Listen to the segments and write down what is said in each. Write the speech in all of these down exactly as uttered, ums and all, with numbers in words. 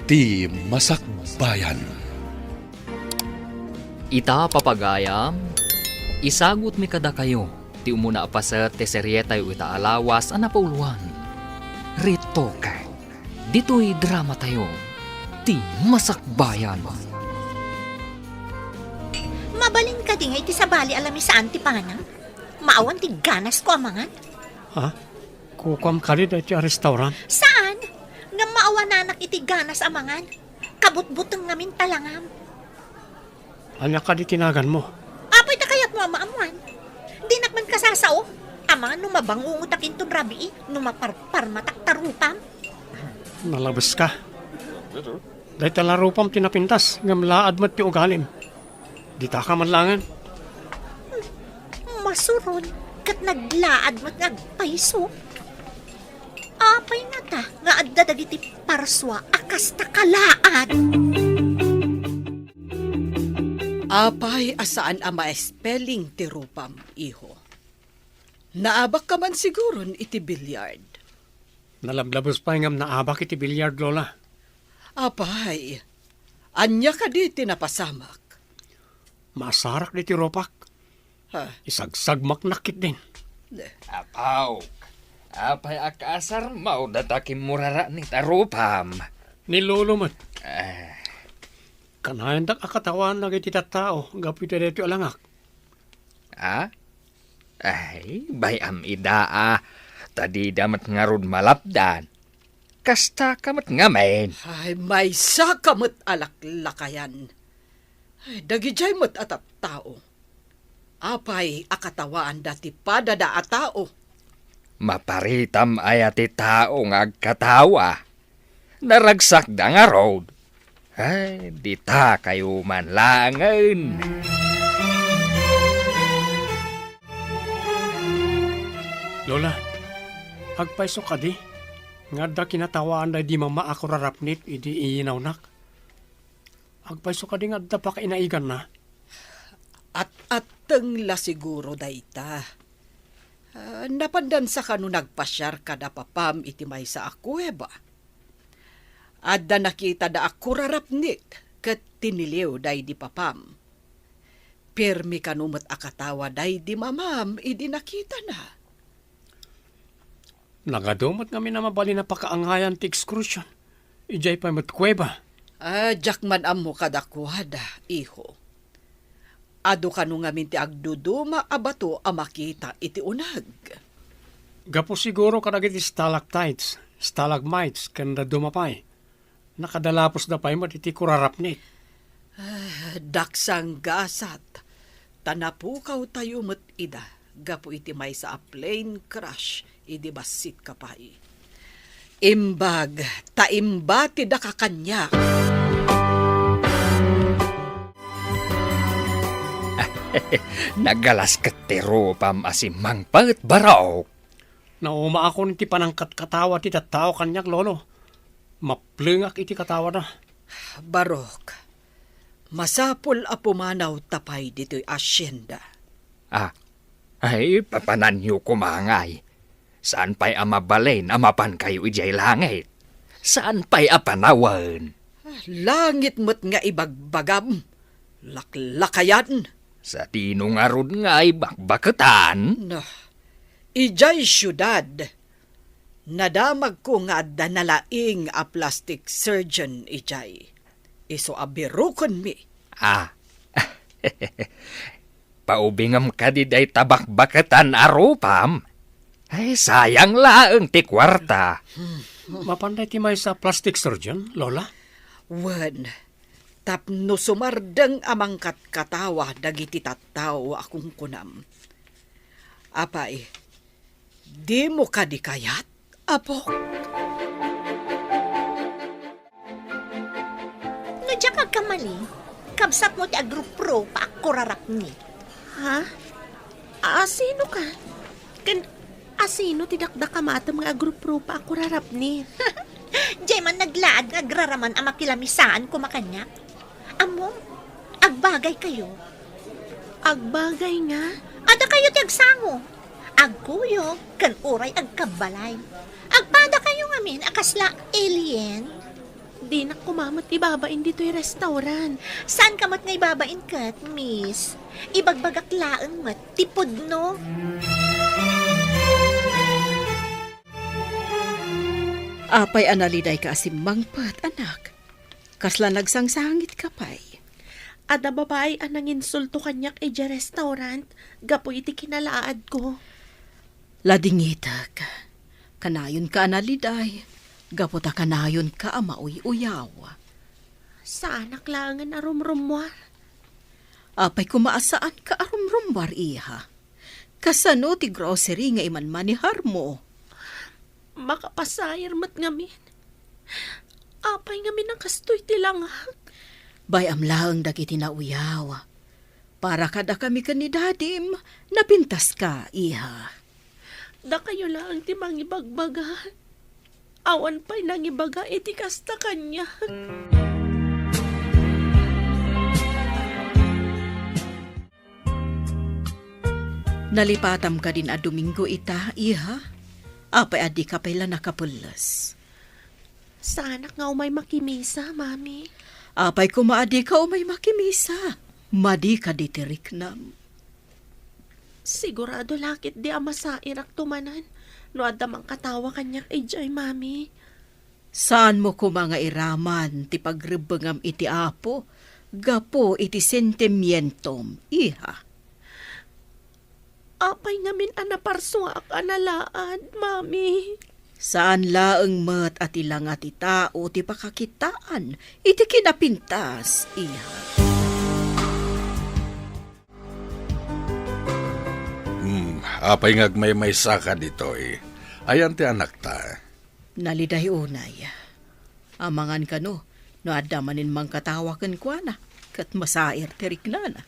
Ti Masakbayan. Ita, papagayam, isagutmi kadakayo ti umuna a paset ti serietayo ita a lawas a napauloan. Retoke. Ditoy dramatayo, Ti Masakbayan. Mabalin kadi nga iti sabali a lamisaan ti panam? Maawan ti ganasko a mangan? Ha? Kukuam kadi daytoy a restaurant? Saan? Ngem maawananak iti ganas a mangan. Kabutbuteng ngamin talangam. Ania kadi ti naganmo? Apay ta kayatmo a maammoan? Dinak man kasasao. Amangan no mabangungotak inton rabii, no maparparmatak ta rupam. Nalabeska. Dayta la rupam ti napintas, ngem laad met ti ugalim. Ditaka man laengen. Masuron, ket naglaad met nga agpayso. Apay ngata nga adda dagiti parsua a kasta kalaad? Apay a saan a ma-spelling ti rupam, iho? Naabakka man siguron iti billiard. Nalablabes pay ngem naabak iti billiard, Lola. Apay, ania kadi ti napasamak? Maasarak diti rupak. Ha? Isagsagmaknak ketdin. Apo, apay a kaasarmo dayta kimmuraraknit a rupam? Ni Lolo met. Ah. Kanayandak a katawaan dagiti tattao gapu iti daytoy a langak. Ah? Ay, bay-am ida a. Ta dida met ngarud malapdan. Kastaka met ngamin. Ay, maysaka met a laklakayan. Ay, dagidiay met a tattao. Apay a katawaanda ti padada a tao? Maparitam aya ti tao nga agkatawa? Naragsakda ngarud. Ay, ditakayo man laengen. Lola, agpayso kadi nga adda kinatawaanda idi mama a kurarapnit idi iyinawnak? Agpayso kadi nga adda pakainaiganna? At-atteng la siguro dayta. Ah, napandansa kano nagpasiar kada papam iti maysa a kuweba. Adda nakitada a kurarapnit ket tiniliw daydi papam. Pirmi kano met a katawa daydi mamam idi nakitana. Nagadu met ngamin a mabalin a pakaangayan ti excursion. Idiay pay met kuweba. Ah, diak man ammo kadakuada, iho. Adu kano ngamin ti agduduma a bato a makita iti uneg. Gapu siguro kadagiti stalactites, stalagmites, ken dadduma pay. Nakadalapusda pay met iti kurarapnit. Ah, daksang gasat, ta napukawtayo met ida gapu iti maysa a plane crash idi bassitka pay. Imbag ta imbatidaka kaniak. Nagalas ket ti rupam a simmangpet, Barok. Naumaakon iti panangkatkatawa ti tattao kaniak, Lolo. Maplengak iti katawada. Barok, masapul a pumanaw ta pay ditoy asienda. Ah, ay, papananyo koma ngay. Saan pay a mabalin a mapankayo idiay langit? Saan pay a panawen? Langit met nga ibagbagam, laklakayan. Sadino ngarud ngay bakbaketan? Nah, idiay siudad, nadamagko nga adda nalaing a plastic surgeon idiay. Isu a birukenmi. Ah. Paubingem kadi dayta bakbaketan a rupam? Ay, sayang laeng ti kuarta. Mapan dayta maysa a plastic surgeon, Lola? Wen, tapno sumardeng a mangkatkatawa dagiti tattao a kunkunam. Apay, dimo kadi kayat, Apo? No diak agkamali, kabsatmo ti agruprupa a kurarapni. Ha? Asino ka? Ken asino ti dakdakamatem nga agruprupa a kurarapni? Diay man naglaad nga agraraman a makilamisaan koma kaniak. Ammom, agbagaykayo. Agbagay nga? Adda kayo ti agsango. Agkuyog ken uray agkabbalay. Agpadakayo ngamin a kasla alien. Dinak koma met ibabain ditoy restaurant. Saanka met nga ibabain ket, miss? Ibagbagak laeng met ti pudno. Apay a nalidayka a simmangpet, anak? Kasla nagsangsangitka pay? Adda babai a nanginsulto kaniak idiay restaurant gapu iti kinalaadko. Ladingitek. Kanayonka a naliday, gapu ta kanayonka a mauy-uyaw. Saanak laengen a rumrummuar. Apay koma a saanka a rumrummuar, iha? Kasano ti grocery nga imanmaneharmo? Makapasair met ngamin. Apay ngamin a kastoy ti langak? Bay-am laeng dagiti nauyaw. Para kadakami ken ni dadim, napintaska, iha. Dakayo laeng ti mangibagbaga. Awan pay nangibaga iti kasta kaniak. Nalipatam kadin a Domingo ita, iha? Apay a dika pay la nakapelles? Saanak nga umay makimisa, Mami. Apay koma a dika umay makimisa? Madi kadi ti riknam. Sigurado la ketdi a masairakto manen no adda mangkatawa kaniak idiay, Mami. Saanmo koma nga iraman ti pagrebbengam iti Apo gapu iti sentimientom, iha. Apay ngamin a naparsuak a nalaad, Mami? Saan laeng met a ti langa ti tao ti pakakitaan iti kinapintas, iha. Hmm, apay nga agmaymaysaka ditoy? Ayan ti anakta? Naliday unay. Amangan kano, no adda manen mangkatawa kenkuana, ket masair ti riknana.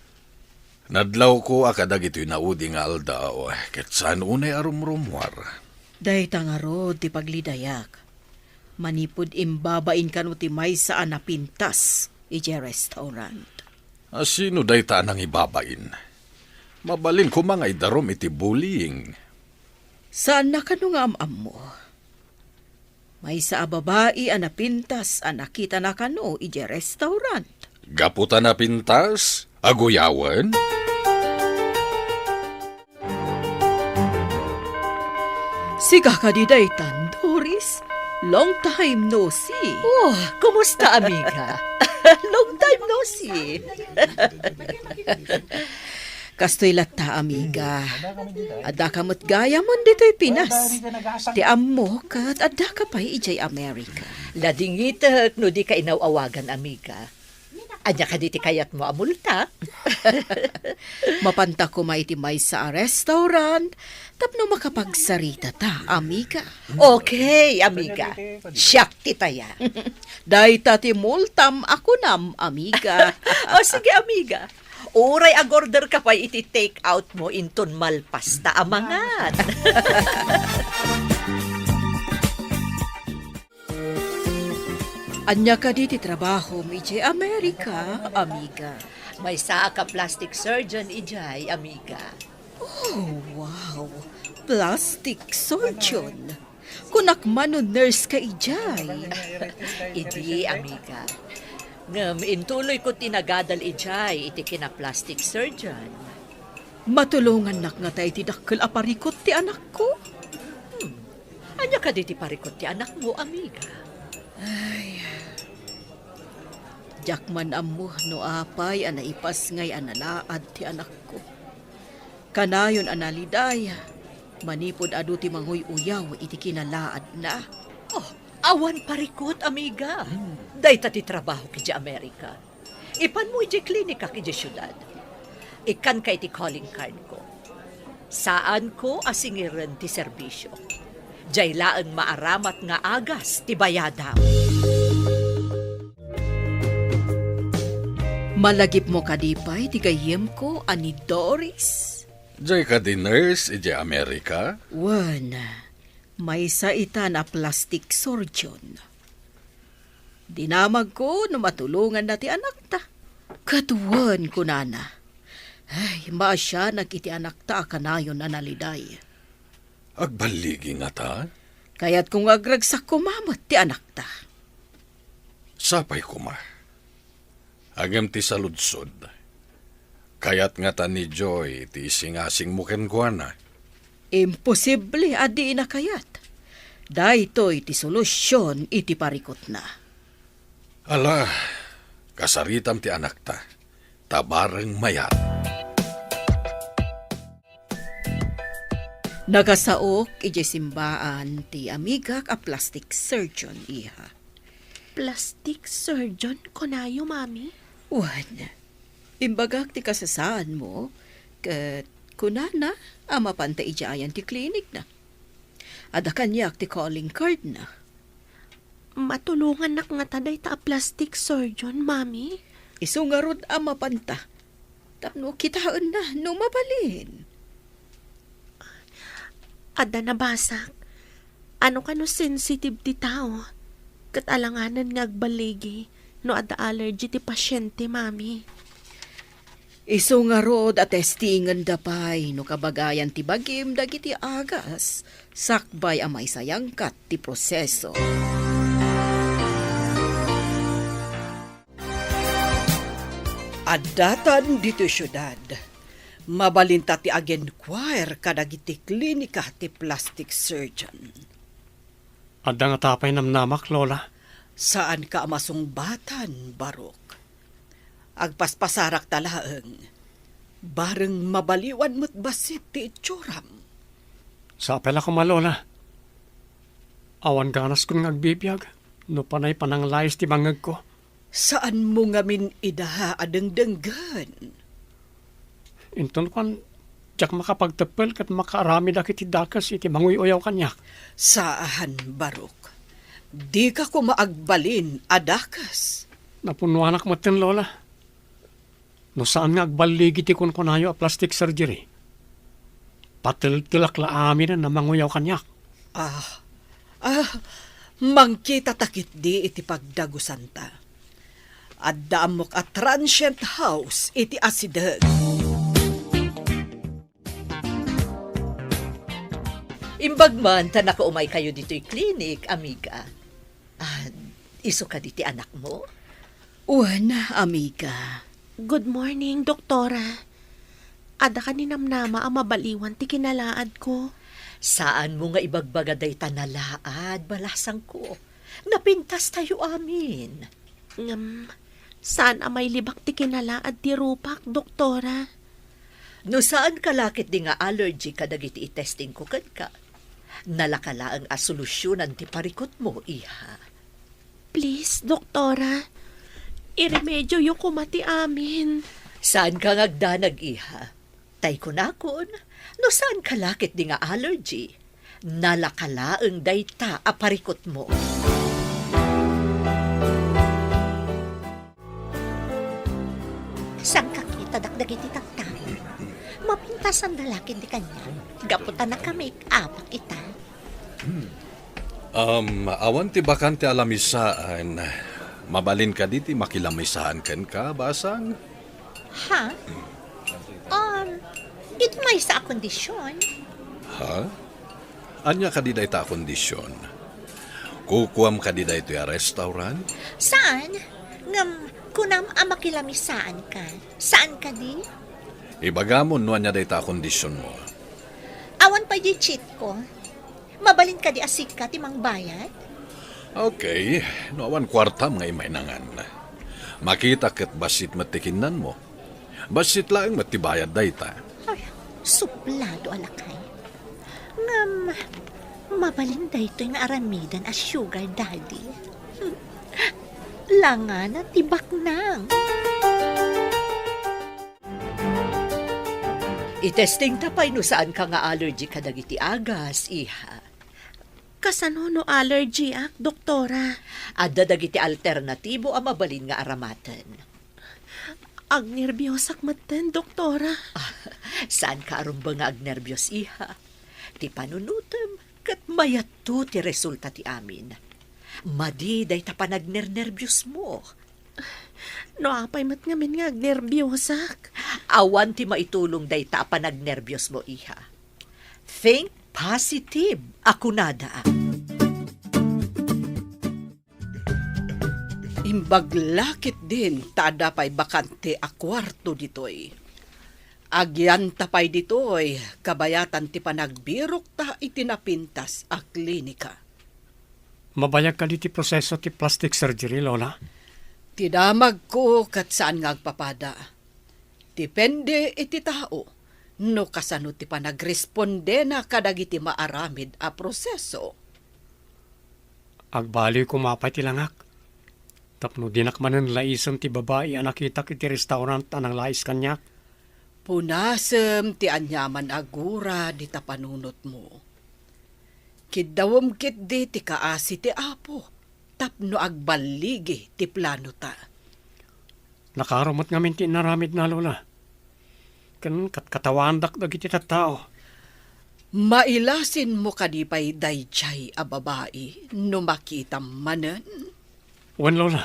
Nadlawko a kadagitoy naudi nga aldaw, ket saan unay a rumrummuar. Dayta ngarud ti paglidayak. Manipud imbabain kano ti maysa a napintas idiay restaurant. A sino dayta a nangibabain? Mabalin koma nga idarum iti bullying. Saanna kano nga am-ammo? Maysa a babai a napintas a nakitana kano idiay restaurant. Gapu ta napintas, aguyawen? Sika kadi daytan, Doris? Long time no see. Oh, kumusta, amiga? Long time no see. Kastoy latta, amiga. Addaka met gayamon ditoy Pinas. Ti ammo ket addaka pay idiay Amerika. Ladingitek no dika inaw-awagan, amiga. Ania kadi ti kayatmo a multa? Mapanta koma iti maysa a restaurant tapno makapagsaritata, amiga. Okay, amiga. Siak ti taya. Dayta ti multam a kunam, amiga. O sige, amiga. Uray ag-order ka pay iti take out mo inton malpas ta a mangan. Ania kadi ti trabahom idiay Amerika, amiga? Maysaak a plastic surgeon idiay, amiga. Oh, wow! Plastic surgeon? Kunak man no nurse ka idiay. Idi, amiga. Ngem intuloyko ti nagadal idiay iti kina-plastic surgeon. Matulongannak ngata iti dakkel a parikut ti anakko? Hmm. Ania kadi ti parikut ti anakmo, amiga? Ay. Diak man ammo no apay a naipasngay a nalaad ti anakko. Kanayon a naliday, manipud adu ti manguy-uyaw iti kinalaadna. Oh, awan parikut, amiga. Hmm. Dayta ti trabahok idiay Amerika. Ipanmo idiay klinikak idiay siudad. Ikkanka iti calling card ko. Saanko a singiren ti serbisio. Diay laeng maaramat nga agas ti bayadam. Malagipmo kadi pay ti gayyemko a ni Doris? Diay kadi nurse idiay Amerika? Wen, maysa itan a plastic surgeon. Dinamagko no matulonganna ti anakta. Ket wen, kunana, ay, maasianak iti anakta a kanayon a naliday. Agballigi ngata? Kayatko nga agragsak koma met ti anakta. Sapay koma. Ngem ti saludsod, kayat ngata ni Joy ti isingasingmo kenkuana? Imposible a dina kayat. Daytoy ti solusion iti parikutna. Ala, kasaritam ti anakta, ta bareng mayat. Nakasaok idiay simbaan ti amigak a plastic surgeon, iha. Plastic surgeon, kunayo, Mami? Wen, imbagak ti kasasaanmo, ket kunana a mapanta idiayan ti klinikna. Adda kaniak ti calling cardna. Matulongannak ngata dayta a plastic surgeon, Mami? Isu ngarud a mapanta. Tapno kitaenna no mabalin. Adda nabasak. Ano kano sensitive ti tao? Ket alanganen nga agballigi no adda allergy ti pasyente, Mami. Isu ngarud a testingenda pay no kabagayan ti bagim dagiti agas sakbay a maisayangkat ti proseso. Addatan ditoy siudad, mabalinta ti ag-inquire kadagiti klinika ti plastic surgeon. Adda ngata pay namnamak, Lola? Saanka a masungbatan, Barok. Agpaspasarakta laeng. Bareng mabaliwan met bassit ti itsuram. Sapay la koma, Lola. Awan ganaskon nga agbibiag no panay pananglayes ti bangngegko. Saanmo ngamin ida a dengdenggen? Inton kuan, diak makapagteppel ket makaaramidak iti dakes iti manguy-uyaw kaniak. Saan, Barok. Dika koma agbalin a dakes. Napunnoanak metten, Lola. No saan nga agballigi ti kunkunayo a plastic surgery, pateltelak la aminen a manguyaw kaniak. Ah, ah, mangkitata ketdi iti pagdagusanta. Adda ammok a transient house iti asideg. Imbag man ta nakaumaykayo ditoy klinik, amiga. Ah, isu kadi ti anakmo? Wen, amiga. Good morning, Doktora. Adda kadi namnama a mabaliwan ti kinalaadko? Saanmo nga ibagbaga dayta nalaad, balasangko. Napintastayo amin. Ngem, saan a mailibak ti kinalaad ti rupak, Doktora. No saanka la ketdi nga allergy kadagiti itestingko kenka, nalaka laeng a solusionan ti parikutmo, iha. Please, Doktora, iremedioyo koma ti amin. Saanka nga agdanag, iha. Tay kunakon, no saanka la ketdi nga allergy, nalaka laeng dayta a parikutmo. Sangkakitadak dagiti tattao. Mapintasan da la ketdi kaniak. Gapu ta naka-make-upak ita. Um, awan ti bakante a lamisaan. Mabalin kadi ti makilamisaan kenka, basang? Ha? Um, iti maysa a kondisyon. Ha? Ania kadi dayta a kondisyon? Kukuam kadi daytoy a restaurant? Saan? Ngem kunam a makilamisaanka. Saan kadi? Ibagamon no ania dayta a kondisyonmo. Awan pay di cheat ko. Mabalin kadi a sika ti mangbayad? Okay, no awan kuartam nga imainangan. Makita ket bassit met ti kinnanmo. Bassit laeng met ti bayad dayta. Ay, suplado a lakay. Ngem, mabalin daytoy nga aramidan a sugar daddy. Langana ti baknang. Itestingta pay no saanka nga allergy kadagiti agas, iha. Kasano no allergyak, Doktora? Adda dagiti alternatibo a mabalin nga aramaten. Agnerbiosak metten, Doktora. Ah, saanka a rumbeng nga agnerbios, iha. Ti panunutem ket mayatto ti resulta ti amin. Madi dayta panagnernerbiosmo. No apay met ngamin nga agnerbiosak? Awan ti maitulong dayta a panagnerbiosmo, iha. Think positive, a kunada. Imbag la ketdin ta adda pay bakante a kuarto ditoy. Agyanta pay ditoy, kabayatan ti panagbirokta iti napintas a klinika. Mabayag kadi ti proseso ti plastic surgery, Lola? Ti damagko ket saan nga agpapada. Depende iti tao no kasano ti panagrespondena kadagiti maaramid a proseso. Agbaliw koma pay ti langak, tapno dinak manen laisen ti babai a nakitak iti restaurant a nanglais kaniak. Punasem ti aniaman a gura dita panunotmo. Kiddawem ketdi ti kaasi ti Apo tapno agballigi ti planota. Nakaro met ngamin ti inaramidna, Lola. Ken katkatawaandak dagiti tattao. Mailasinmo kadi pay daydiay a babai no makitam manen? Wen, Lola.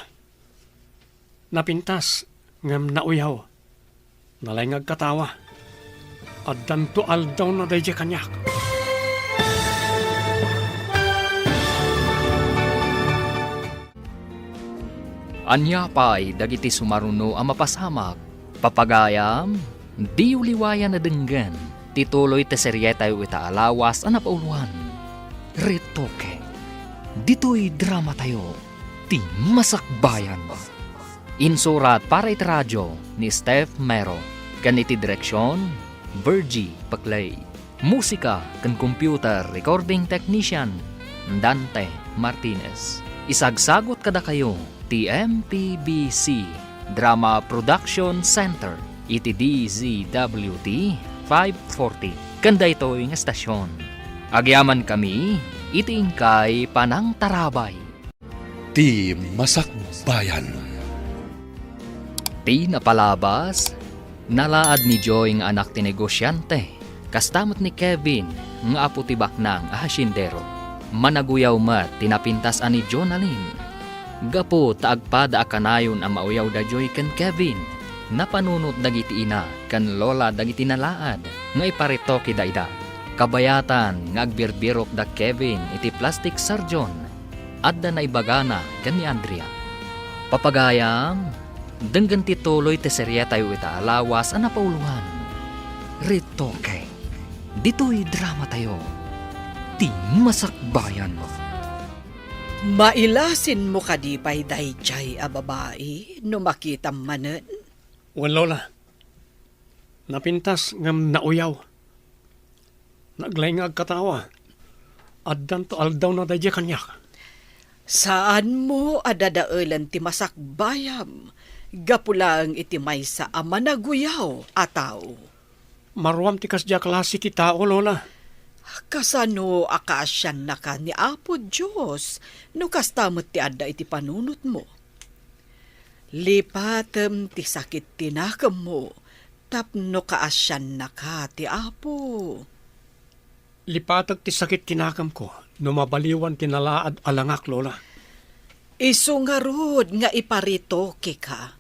Napintas, ngem nauyaw. Nalaing nga agkatawa. Addanto aldawna daydiay kaniak. Ania pay dagiti sumaruno a mapasamak? Papagayam, diyo liwayan a denggen ti tuloy ti serietayo ita a lawas a napauloan, Retoke. Ditoy dramatayo, ti Masakbayan. Insurat para iti radio ni Steph Mero, ken iti direksion, Virgie Paclay. Musika ken computer recording technician, Dante Martinez. Isagsagut kadakayo ti M P B C Drama Production Center iti D Z W T five forty ken daytoy nga estasion. Agyamankami iti inkay panangtarabay. Ti Masakbayan. Ti napalabas, nalaad ni Joy nga anak ti negosiante, kasta met ni Kevin nga apo ti baknang a hasyendero. Managuyaw met ti napintas a ni Jonalyn. Gapu ta agpada a kanayon a mauyaw da Joy ken Kevin, napanunot dagiti ina ken lola dagiti nalaad nga iparitokida ida. Kabayatan nga agbirbirok da Kevin iti plastic surgeon, adda naibagana ken ni Andrea. Papagayam, denggen ti tuloy ti serietayo ita a lawas a napauloan, Retoke. Ditoy dramatayo, ti Masakbayan. Mailasinmo kadi pay daydiay a babai no makitam manen? Wen, Lola. Napintas ngem nauyaw. Naglaing nga agkatawa. Addanto aldawna daydiay kaniak. Saanmo a dadaelen ti masakbayam gapu laeng iti maysa a managuyaw a tao. Maruam ti kasdiay a klase ti tao, Lola. Kasano a kaasiannaka ni Apo Dios no kasta met ti adda iti panunotmo? Lipatem ti sakit ti nakemmo tapno kaasiannaka ti Apo. Lipatek ti sakit ti nakemko no mabaliwan ti nalaad a langak, Lola. Isu ngarud nga iparitokeka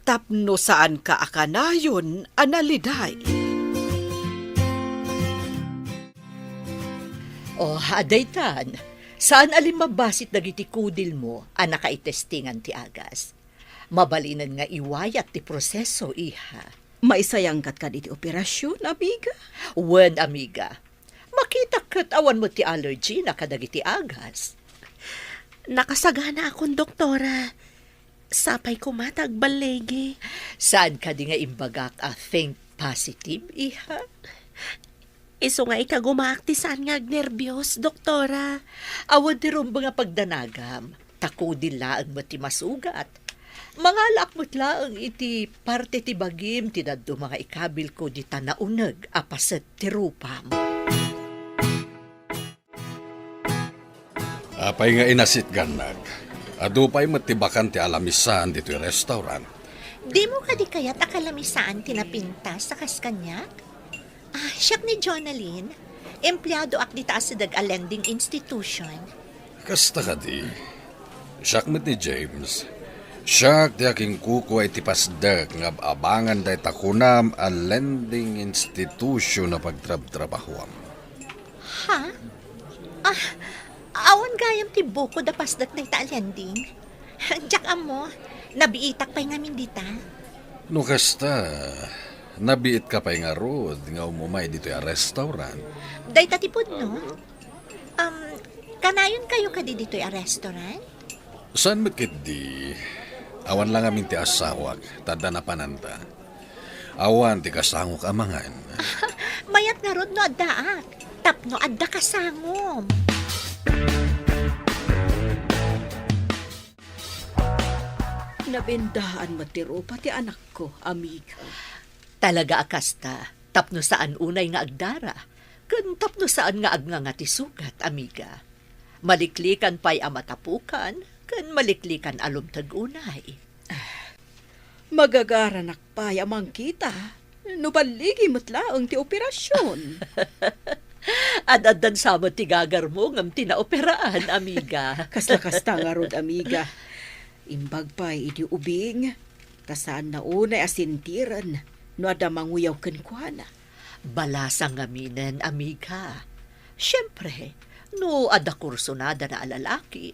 tapno saanka a kanayon a naliday. Oh, adaytan, saan a limmabbasit dagiti kudilmo a nakaitestingan ti agas. Mabalinen nga iwayat ti proseso, iha. Maisayangkat kadi ti operasion, amiga? Wen, amiga. Makitak ket awan met ti allergy na kadagiti agas. Nakasaganaakon, doktora. Sapay koma ta agballigi. Saan kadi nga imbagak a think positive, iha? Isu nga ikagumaak ti saan nga agnerbios, doktora. Awan ti rumbeng a pagdanagam, ta kudil laeng met ti masugat. Mangalaak met laeng iti parte ti bagim ti dadduma nga ikabilko dita nauneg a paset ti rupam. Apay nga inasitgannag? Adu pay met ti bakante a lamisaan ditoy restaurant. Dimo kadi kayat a kalamisaan ti napintas a kas kaniak? Ah, siak ni Jonalyn. Empleadoak dita a sideg a lending institution. Kasta kadi, siak met ni James. Siak ti akinkukua iti pasdek nga ab-abangan dayta kunam a lending institution a pagtrabtrabahuam. Ha? Ah, awan gayam ti bukod a pasdek dayta a lending? Diak ammo, nabiitak pay ngamin dita. No kasta, nabiitka pay ngarud nga umumay ditoy a restaurant? Dayta ti pudno. Um, kanayon kayo kadi ditoy a restaurant? Saan met ketdi? Awan la ngamin ti asawak, ta adda napananta. Awan ti kasangok a mangan. Mayat ngarud no addaak, tapno adda kasangom. Nabendaan met ti rupa ti anakko, amiga. Talaga a kasta, tapno saan unay nga agdara, ken tapno saan nga agnganga ti sugat, amiga. Maliklikan pay a matapukan, ken maliklikan a lumteg unay. Magagaranak pay a mangkita, no balligi met laeng ti operasion. Ad-addan sa met ti gagarmo ngem ti naoperaan, amiga. Kasla kasta ngarud, amiga. Imbag pay idi ubing, ta saanna unay a sentiren no adda manguyaw kenkuana. Balasang ngaminen, amiga. Siempre, no adda kursunadana a lalaki,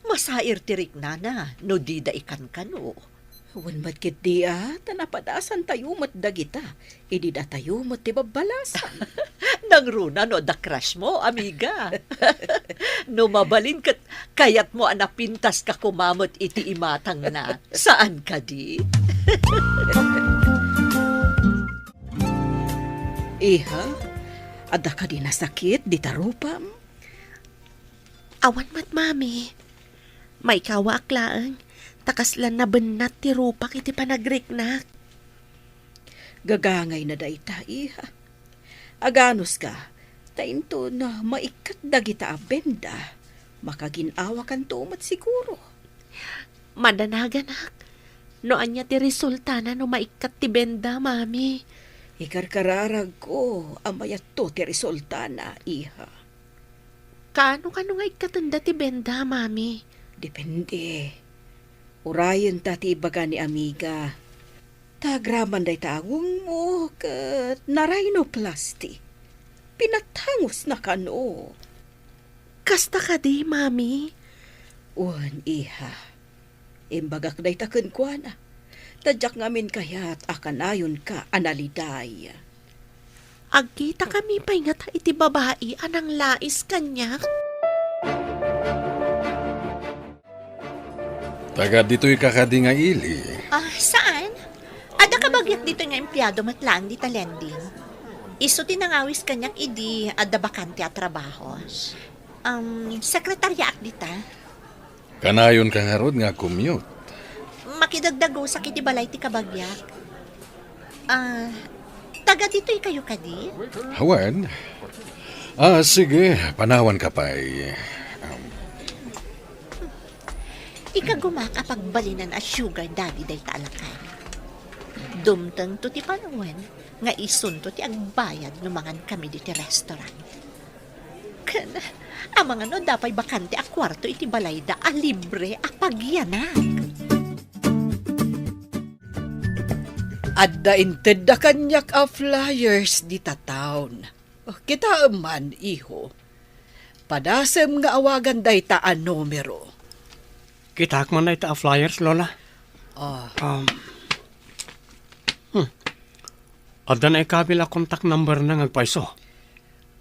masair ti riknana no dida ikankano. Wen met ketdi a, ta napadasantayo met dagita, idi datayo met ti babbalasan. Nangruna no adda crush mo, amiga. No mabalin ket kayatmo a napintaska koma met iti imatangna. Saan kadi? Iha, adda kadi nasakit dita rupam? Awan met, Mami. Maikawaak laeng, ta kasla nabennat ti rupak iti panagriknak. Gagangayna dayta, iha. Aganuska, ta inton maikkat dagita a benda, makagin-awakanto met siguro. Madanaganak, no ania ti resultana no maikkat ti benda, Mami? Ikarkararagko a mayatto ti resultana, iha. Kaano kano nga ikkatenda ti benda, Mami? Depende. Urayenta ti ibaga ni amiga. Ta agraman dayta awongmo ket narhinoplasty. Pinatangosna kano. Kasta kadi, Mami? Wen, iha. Imbagak dayta kenkuana. Ta diak ngamin kayat a kanayonka a naliday. Agkitakami pay ngata iti babai a nanglais kaniak? Taga ditoy ka kadi nga ili? Ah, saan? Adda kabagiak ditoy nga empleyado met laeng dita lending. Isu ti nangawis kaniak idi adda bakante a trabaho. Um, sekretaryaak dita. Kanayon ka ngarud nga commute? Makidagdagusak iti balay ti kabagiak. Ah, taga ditoy kayo kadi? Awan. Ah, sige, panawan ka pay. Um, Ikagumak a pagbalinan a sugar daddy dayta a lakay. Dumtengto ti panawen nga isunto ti agbayad no mangan kami diti restaurant. Ken, amangan no adda pay bakante a kuarto iti balayda a libre a pagyanak. Adda intedda kaniak a flyers dita town. Kitaem man, iho. Padasem nga awagan dayta a numero. Kitaak man dayta a flyers, Lola. Ah. Um, hmm. Adda naikabil a contact number na nga agpayso.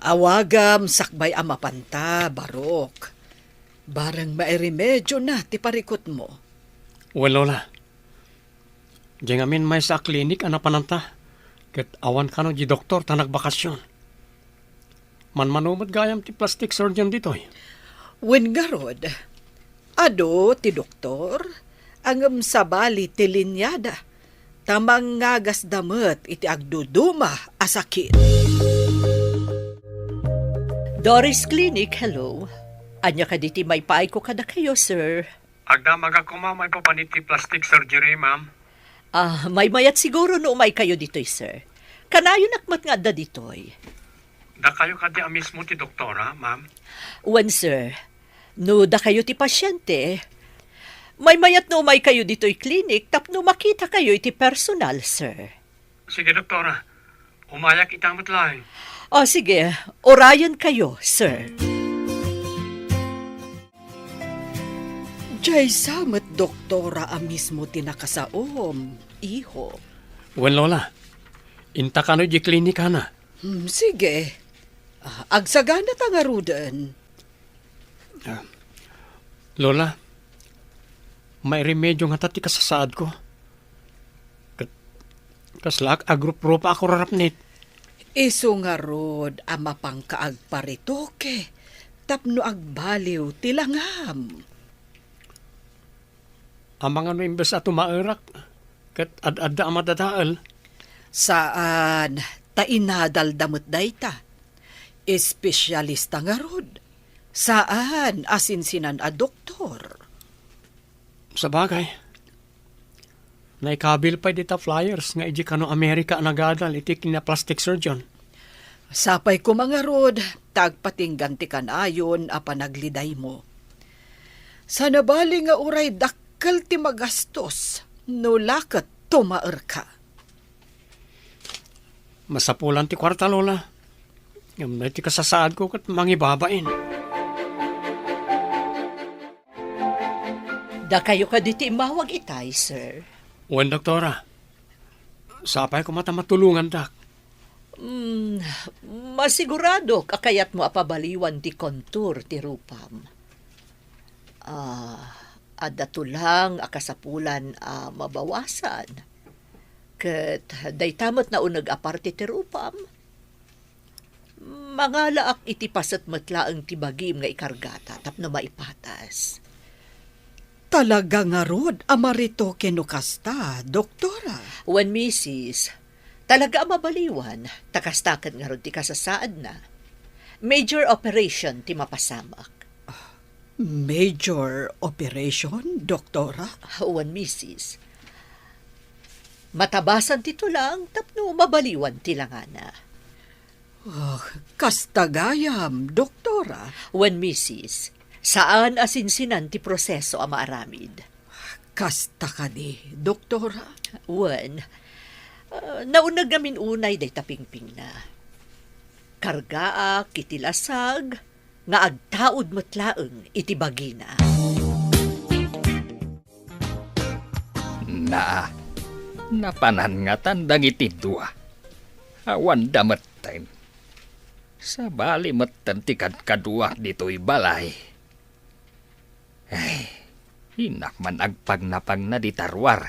Awagam sakbay a mapanta, Barok. Bareng mairemedio na ti parikutmo. Wen, Lola. Diay ngamin maysa a klinik a napananta, ket awan kano di doktor ta nagbakasyon. Manmano met gayam ti plastic surgeon ditoy. Wen ngarud, adu ti doktor, ngem sabali ti linyada, ta mangagasda met iti agduduma a sakit. Doris Clinic, hello. Ania kadi ti maipaayko kadakayo, sir? Agdamagak koma maipapan iti plastic surgery, ma'am. Ah, maymayat siguro no umaykayo ditoy, sir. Kanayonak met nga adda ditoy. Dakayo kadi a mismo ti doktora, ma'am? Wen, sir. No dakayo ti pasyente, maymayat no umaykayo ditoy klinik tapno makitakayo iti personal, sir. Sige, doktora. Umayak ita met laeng. O, sige. Urayenkayo, sir. Daysa met, doktora, a mismo ti nakasaom, iho. Wen, Lola. Inta kano idiay klinikana. Hmm, sige. Ah, agsagana ta ngaruden. Ah, Lola, mairemedio ngata ti kasasaadko. Ket kaslaak agruprupa a kurarapnit. Isu ngarud a mapangka agparetoke tapno agbaliw ti langam. Amangan no imbes a tumaerak, ket ad-adda a madadael. Saan, ta inadalda met dayta. Espesialista ngarud. Saan a sinsinan a doktor. Sabagay, naikabil pay dita flyers nga idiay kano Amerika a nagadal iti kinaplastic surgeon. Sapay koma ngarud, ta agpatinggan ti kanayon a panaglidaymo. Sanabali nga uray dakkel ti magastos, no la ket tumaerka. Masapulan ti kuarta, Lola. Ngem daytoy kasasaadko ket mangibabain. Dakayo kadi ti immawag itay, sir? Wen, doktora. Sapay koma ta matulongandak. Mm, masiguradok a kayatmo a pabaliwan ti kontur ti rupam. Ah, adda tulang a kasapulan a mabawasan. Ket dayta met nauneg a parte ti rupam. Mangalaak iti paset met laeng ti bagim nga ikargata tapno maipatas. Talaga ngarud a maretoke no kasta, doktora? Wen, misis, talaga a mabaliwan, ta kasta ket ngarud ti kasasaadna. Major operation ti mapasamak. Major operation, doktora? Wen, misis. Matabasan ti tulang tapno mabaliwan ti langana. Oh, kasta gayam, doktora? Wen, misis, saan a sinsinan ti proseso a maaramid. Kasta kadi, doktora? Wen, ah, nauneg ngamin unay dayta pingpingna. Kargaak iti lasag nga agtaud met laeng iti bagina. Naa, napanan ngatan dagiti dua. Awanda metten. Sabali metten ti kadkaduak ditoy balay. Ay, innak man agpagnapagna dita ruar.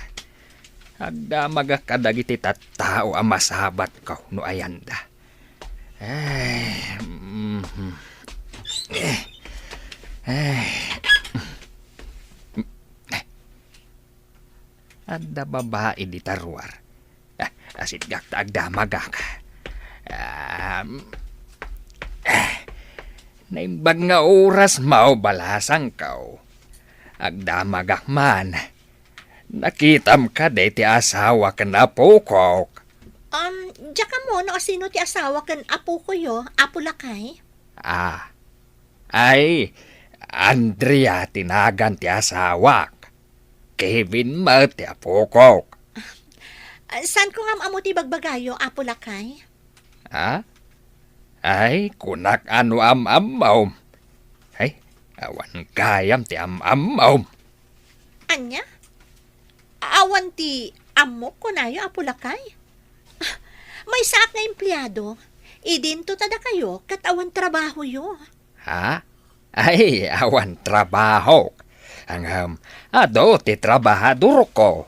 Agdamagak kadagiti tattao a masabatko no ayanda. Ay, mhm. Eh, ay. Adda babai dita ruar. Ah, asitgak ta agdamagak. Am, ah, naimbag nga oras, mao, balasangko. Agdamagak man. Nakitam kadi ti asawa ken apokok? Um, diak ammo no asino ti asawa ken apokoyo, Apo Lakay. Ah. Ay, Andrea ti nagan ti asawak. Kevin met ti apokok. Ah, saanko nga am-ammo ti bagbagayo, Apo Lakay? Ha? Ay, kunak a no am-ammom. Ay, awan gayam ti am-ammom. Ania? Awan ti ammok kunayo, Apo Lakay? Ah, maysaak nga empleado. Idinto ta dakayo ket awan trabahoyo. Ha? Ay, awan trabahok. Ngem, adu ti trabahadorko.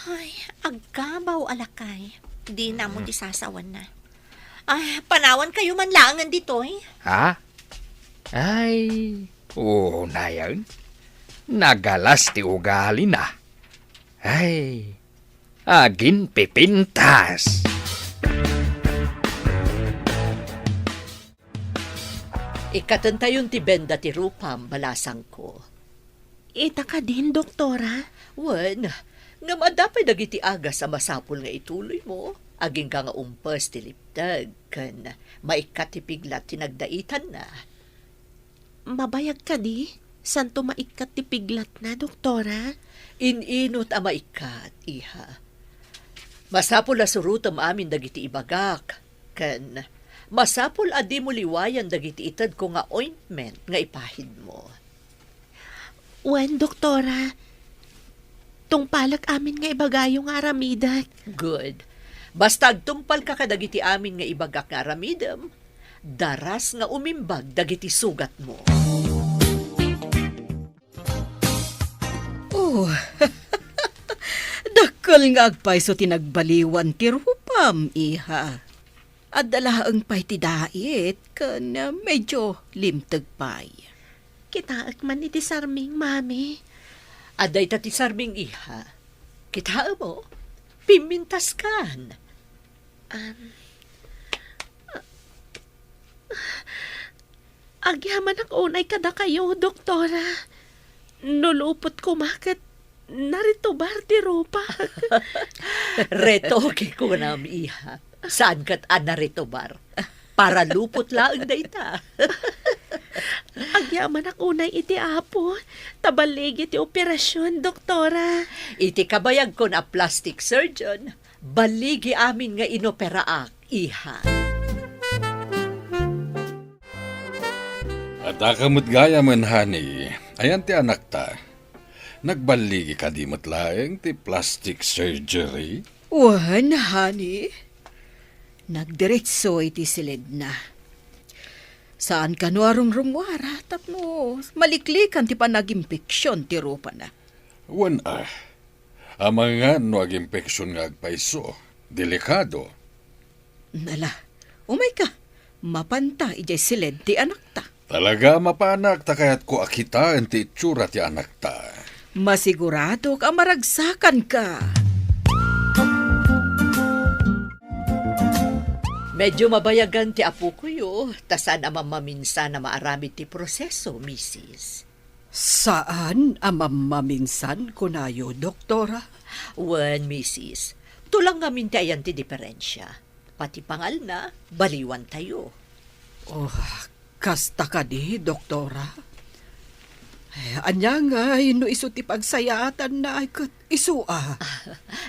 Ay, agkabaw a lakay. Dina mo ti sasawanna. Ay, panawankayo man laengen ditoy. Ha? Ay, unayen. Nagalas ti ugalina. Ay, aginpipintas. Ikkatentayon ti benda ti rupam, balasangko. Ita kadin, doktora? Wen, ngem adda pay dagiti agas a masapul nga ituloymo, agingga nga umpes ti lipteg, ken maikkat ti piglat ti nagdaitanna. Mabayag kadi? Santo maikkat ti piglatna, doktora? In-inut a maikkat, iha. Masapul a surotem amin dagiti ibagak, ken masapul a dimo liwayan dagiti itedko nga ointment nga ipahidmo. Wen, doktora, tungpalek amin nga ibagayo nga aramidek. Good. Basta agtungpalka kadagiti amin nga ibagak nga aramidem, daras nga umimbag dagiti sugatmo. Oh, dakkel nga agpayso ti nagbaliwan ti rupam, iha. Adda laeng pay ti dait ken medyo limteg pay. Kitaek man iti sarming, Mami. Adda ita ti sarming, iha. Kitaem, o? Pimmintaskan. Um, Agyamanak unay kadakayo, doktora. No lupot koma ket naritubar ti rupak. Retoke kunam, iha. Saan ket a naritubar? Para lupot laeng dayta. Agyamanak unay iti Apo, ta balligi ti operasion, doktora. Iti kabayagkon a plastic surgeon, balligi amin nga inoperaak, iha. Adda ka met gayamen, honey. Ayan ti anakta. Nagballigi kadi met laeng ti plastic surgery? Wen, honey. Nagdiretso iti siledna. Saan kano a rumrumuara tapno maliklikan ti panagimpeksyon ti rupana. Wen a. Amangan no agimpeksyon nga agpayso. Delikado. Nala, umayka. Mapanta idiay siled ti anakta. Talaga a mapanak ta kayatko a kitaen ti itsura ti anakta. Masiguradok a maragsakanka. Medyo mabayagan ti apokoyo, ta saan a mammaminsan a maaramid ti proseso, misis. Saan a mammaminsan, kunayo, doktora? Wen, misis. Tulang ngamin ti ayan ti diferensia. Pati pangalna, baliwantayo. Oh, kasta kadi, doktora? Eh, ania ngay no isu ti pagsayaatanna ay ket isu a?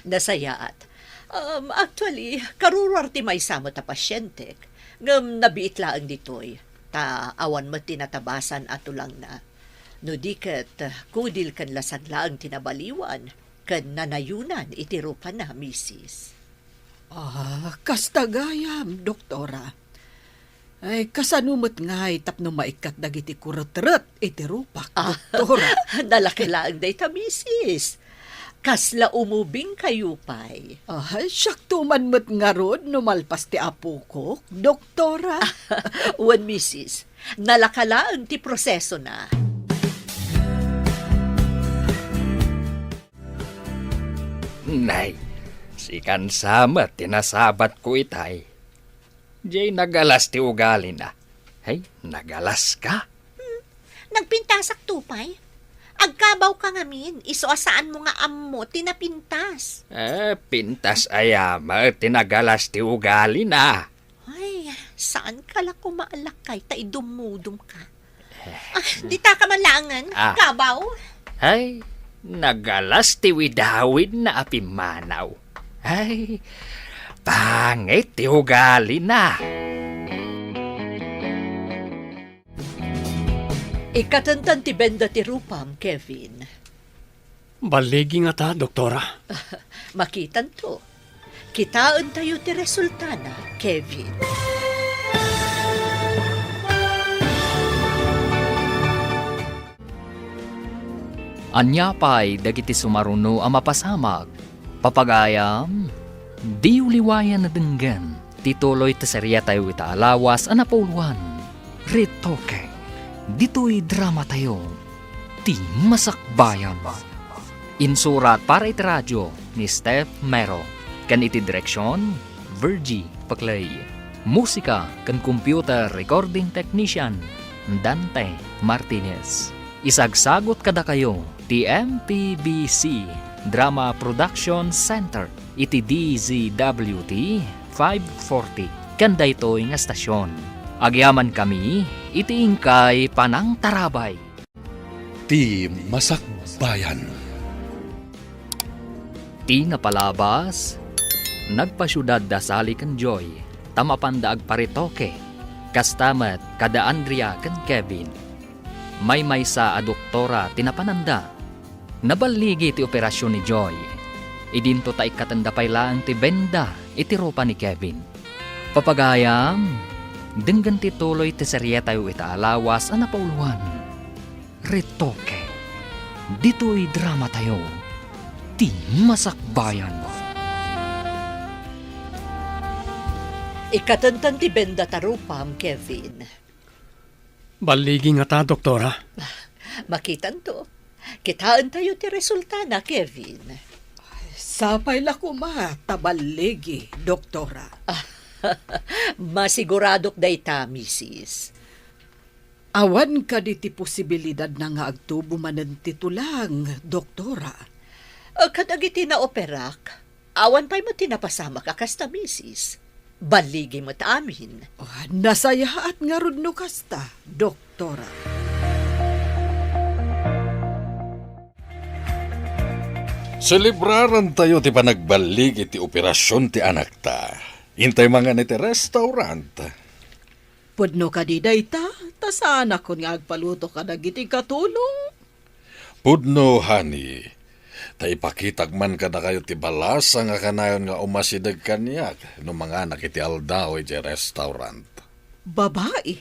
Nasayaat. Um, actually, karuruar ti maysa met a pasientek. Ngem nabiit laeng ditoy, ta awan met ti natabasan a tulangna. No di ket, kudil ken lasag laeng ti nabaliwan ken nanayonan iti rupana, misis. Ah, kasta gayam, doktora. Ay, kasano met ngay tapno maikkat dagiti kuretret iti rupak, ah, doktora? Nalaka laeng dayta, misis. Kasla umubingkayo pay. Ah, siakto man met ngarud no malpas ti apokok, doktora. Wen, misis, nalaka laeng ti prosesona. Nay, sikan sa met ti nasabatko itay. Jay nagalas ti ugalina. Hay, nagalas ka? Hmm, nagpintasak to pay. Agkabawka ngamin, isu a saanmo nga ammo ti napintas. Eh, pintas aya met ti nagalas ti ugalina. Ay, saan ka la kumaalakay ta idumudum ka? Ah, ditaka man laengen, ah, kabaw. Ay, nagalas ti widawidna a pimmanaw. Ay, pangit ti ugalina. Ikkatentan ti benda ti rupam, Kevin. Balligi ngata, doktora? Makitanto. Kitaentayo ti resultana, Kevin. Ania pay dagiti sumaruno a mapasamak? Papagayam, diyo liwayan a denggen ti tuloy ti seriatayo ita a lawas a napuloan, Retoke. Ditoy dramatayo, ti masakbayan. Insurat para iti radio ni Steph Mero, ken iti direksion, Virgie Paclay. Musika ken computer recording technician, Dante Martinez. Isagsagot kadakayo ti M P B C Drama Production Center iti D Z W T five forty ken daytoy nga stasyon. Agyamankami iti inkay panangtarabay. Ti masakbayan. Ti napalabas, nagpasiudad da Sally ken Joy, ta mapanda agparetoke, kasta met kada Andrea ken Kevin. Maymaysa a doktora ti napananda. Naballigi ti operasion ni Joy. Idinto ta ikkatenda pay laeng ti benda iti rupa ni Kevin. Papagayam, denggen ti tuloy ti serietayo ita a lawas a napauloan, Retoke. Ditoy dramatayo, ti Masakbayan. Ikatenda ti benda ta rupam, Kevin. Balligi ngata, doktora? Makitanto. Kitaentayo ti resultana, Kevin. Sapay la koma ta balligi, doktora. Masiguradok dayta, misis. Awan kadi ti posibilidadna nga agtubo manen ti tulang, doktora? Kadagiti naoperak, awan pay met ti napasamak a kasta, misis. Balligi met amin. Ah, nasayaat ngarud no kasta, doktora. Selebrarantayo ti panagballigi ti operasion ti anakta. Intay mangan iti restaurant. Pudno kadi dayta, ta saanakon nga agpaluto kadagiti katulong? Pudno, honey. Ta ipakitak man kadakayo ti balasang a kanayon nga umasideg kaniak no manganak iti aldaw iti restaurant. Babai?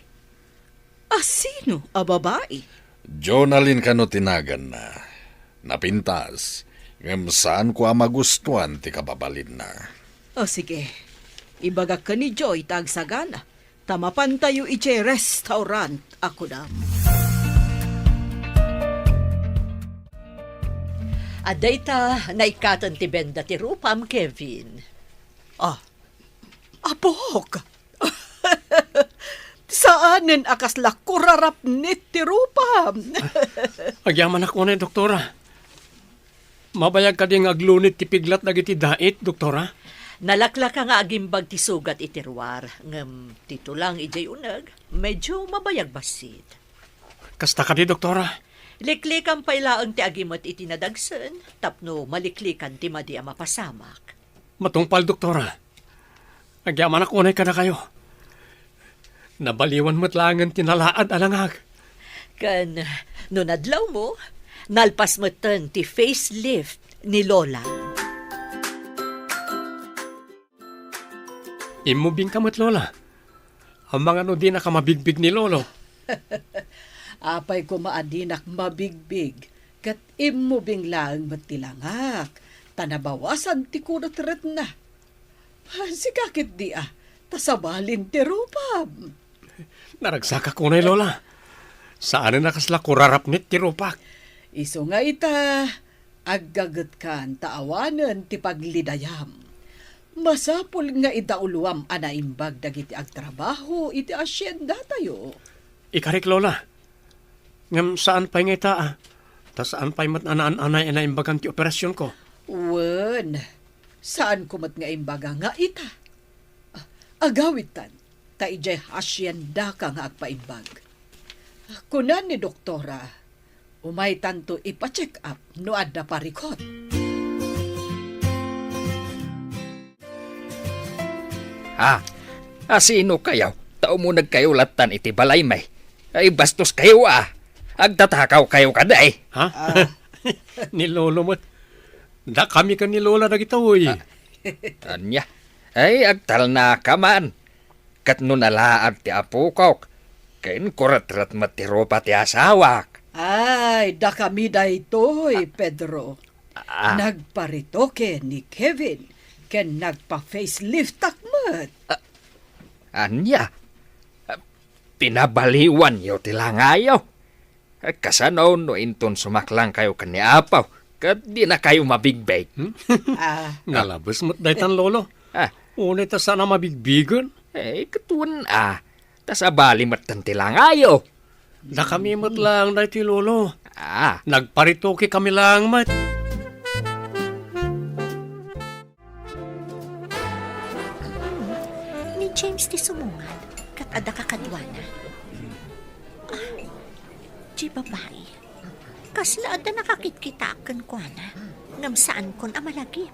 A sino a babai? Jonalyn kano ti naganna. Napintas, ngem saanko a magustuan ti kababalinna. O sige, ibagak ken ni Joy ta agsagana. Ta mapantayo idiay restaurant a kunam. A dayta, naikkaten ti benda ti rupam, Kevin. Ah, apok! Saanen a kasla kurarapnit ti rupam. Agyamanak unay, doktora. Mabayag kadi nga aglunit ti piglat dagiti dait, doktora? Nalaklaka nga agimbag ti sugat iti ruar, ngem ti tulang idiay uneg, medyo mabayag bassit. Kasta kadi, doktora? Liklikan pay laeng ti agimet iti nadagsen tapno maliklikan ti madi a mapasamak. Matungpal, doktora. Agyamanak unay kadakayo. Nabaliwan met laengen ti nalaad a langag. Ken no nadlawmo, nalpas metten ti facelift ni Lola. Immubingka met, Lola. Amangan no dinaka mabigbig ni Lolo. Apay koma a dinak mabigbig, ket immubing laeng met ti langak, ta nabawasan ti kurutretna. Sika ketdi a, ta sabalin ti rupam. Naragsakak unay, Lola. Saanen a kasla kurarapnit ti rupak. Isu nga ita, aggagetkan ta awanen ti paglidayam. Masapul nga idauloam a naimbag dagiti agtrabaho iti haciendatayo. Ikarik, Lola. Ngem saan pay nga ita, a? Ta saan pay met a naan-anay a naimbagan ti operasionko. Wen, saanko met nga imbaga nga ita. Ah, agawidtan, ta idiay haciendaka nga agpaimbag. Kuna ni doktora, umaytanto ipa-check up no adda parikut. Ha? Asino kayo? Ta umuneg kayo lattan iti balaymi. Ay, bastos kayo, a. Agtatakaw kayo kadi. Ha? Ah. Ni Lolo met. Dakami ken ni Lola dagitoy. Ah. Ania? Ay, agtalnaka man. Ket no nalaad ti apokok, ken kuretret met ti rupa ti asawak. Ay, dakami daytoy, Pedro. Ah. Nagparetoke ni Kevin, ken nagpa-faceliftak met. Ah, ania? Ah, pinabaliwanyo ti langayo? Eh, kasano no inton sumaklangkayo ken ni Apo, ket dinakayo mabigbig? Hmm? Ah. Nalabes met daytan, Lolo. Ah. Unay ta saan a mabigbigen. Eh, ket wen, a. Ta sabali metten ti langayo. Dakami met laeng daytoy, Lolo. Ah. Nagparetoke kami laeng met. Ni James ti sumungad, ket adda kakaduana. Ah, di babai. Kasla adda nakakitkitaak kenkuana, ngem saankon a malagip.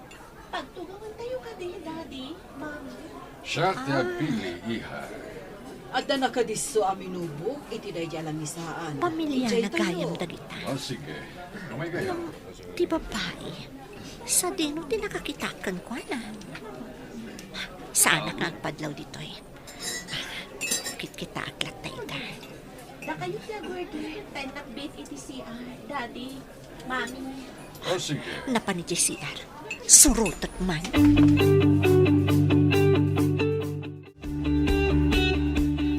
Pagtugawentayo kadi, Daddy, Mommy? Siak ti agpili, iha. Adda na kadisso a minubog iti daydi a langisaan. Pamiliana gayam dagita. Ah, sige. Ngem ti babai, sadino ti nakakita kenkuana? Saanak nga agpadlaw ditoy. Kitkitaak latta ita. Dakayo ti agurdi, ta innak iti C R, Daddy, Mami. Oh, sige. Napan iti C R. Surotek man.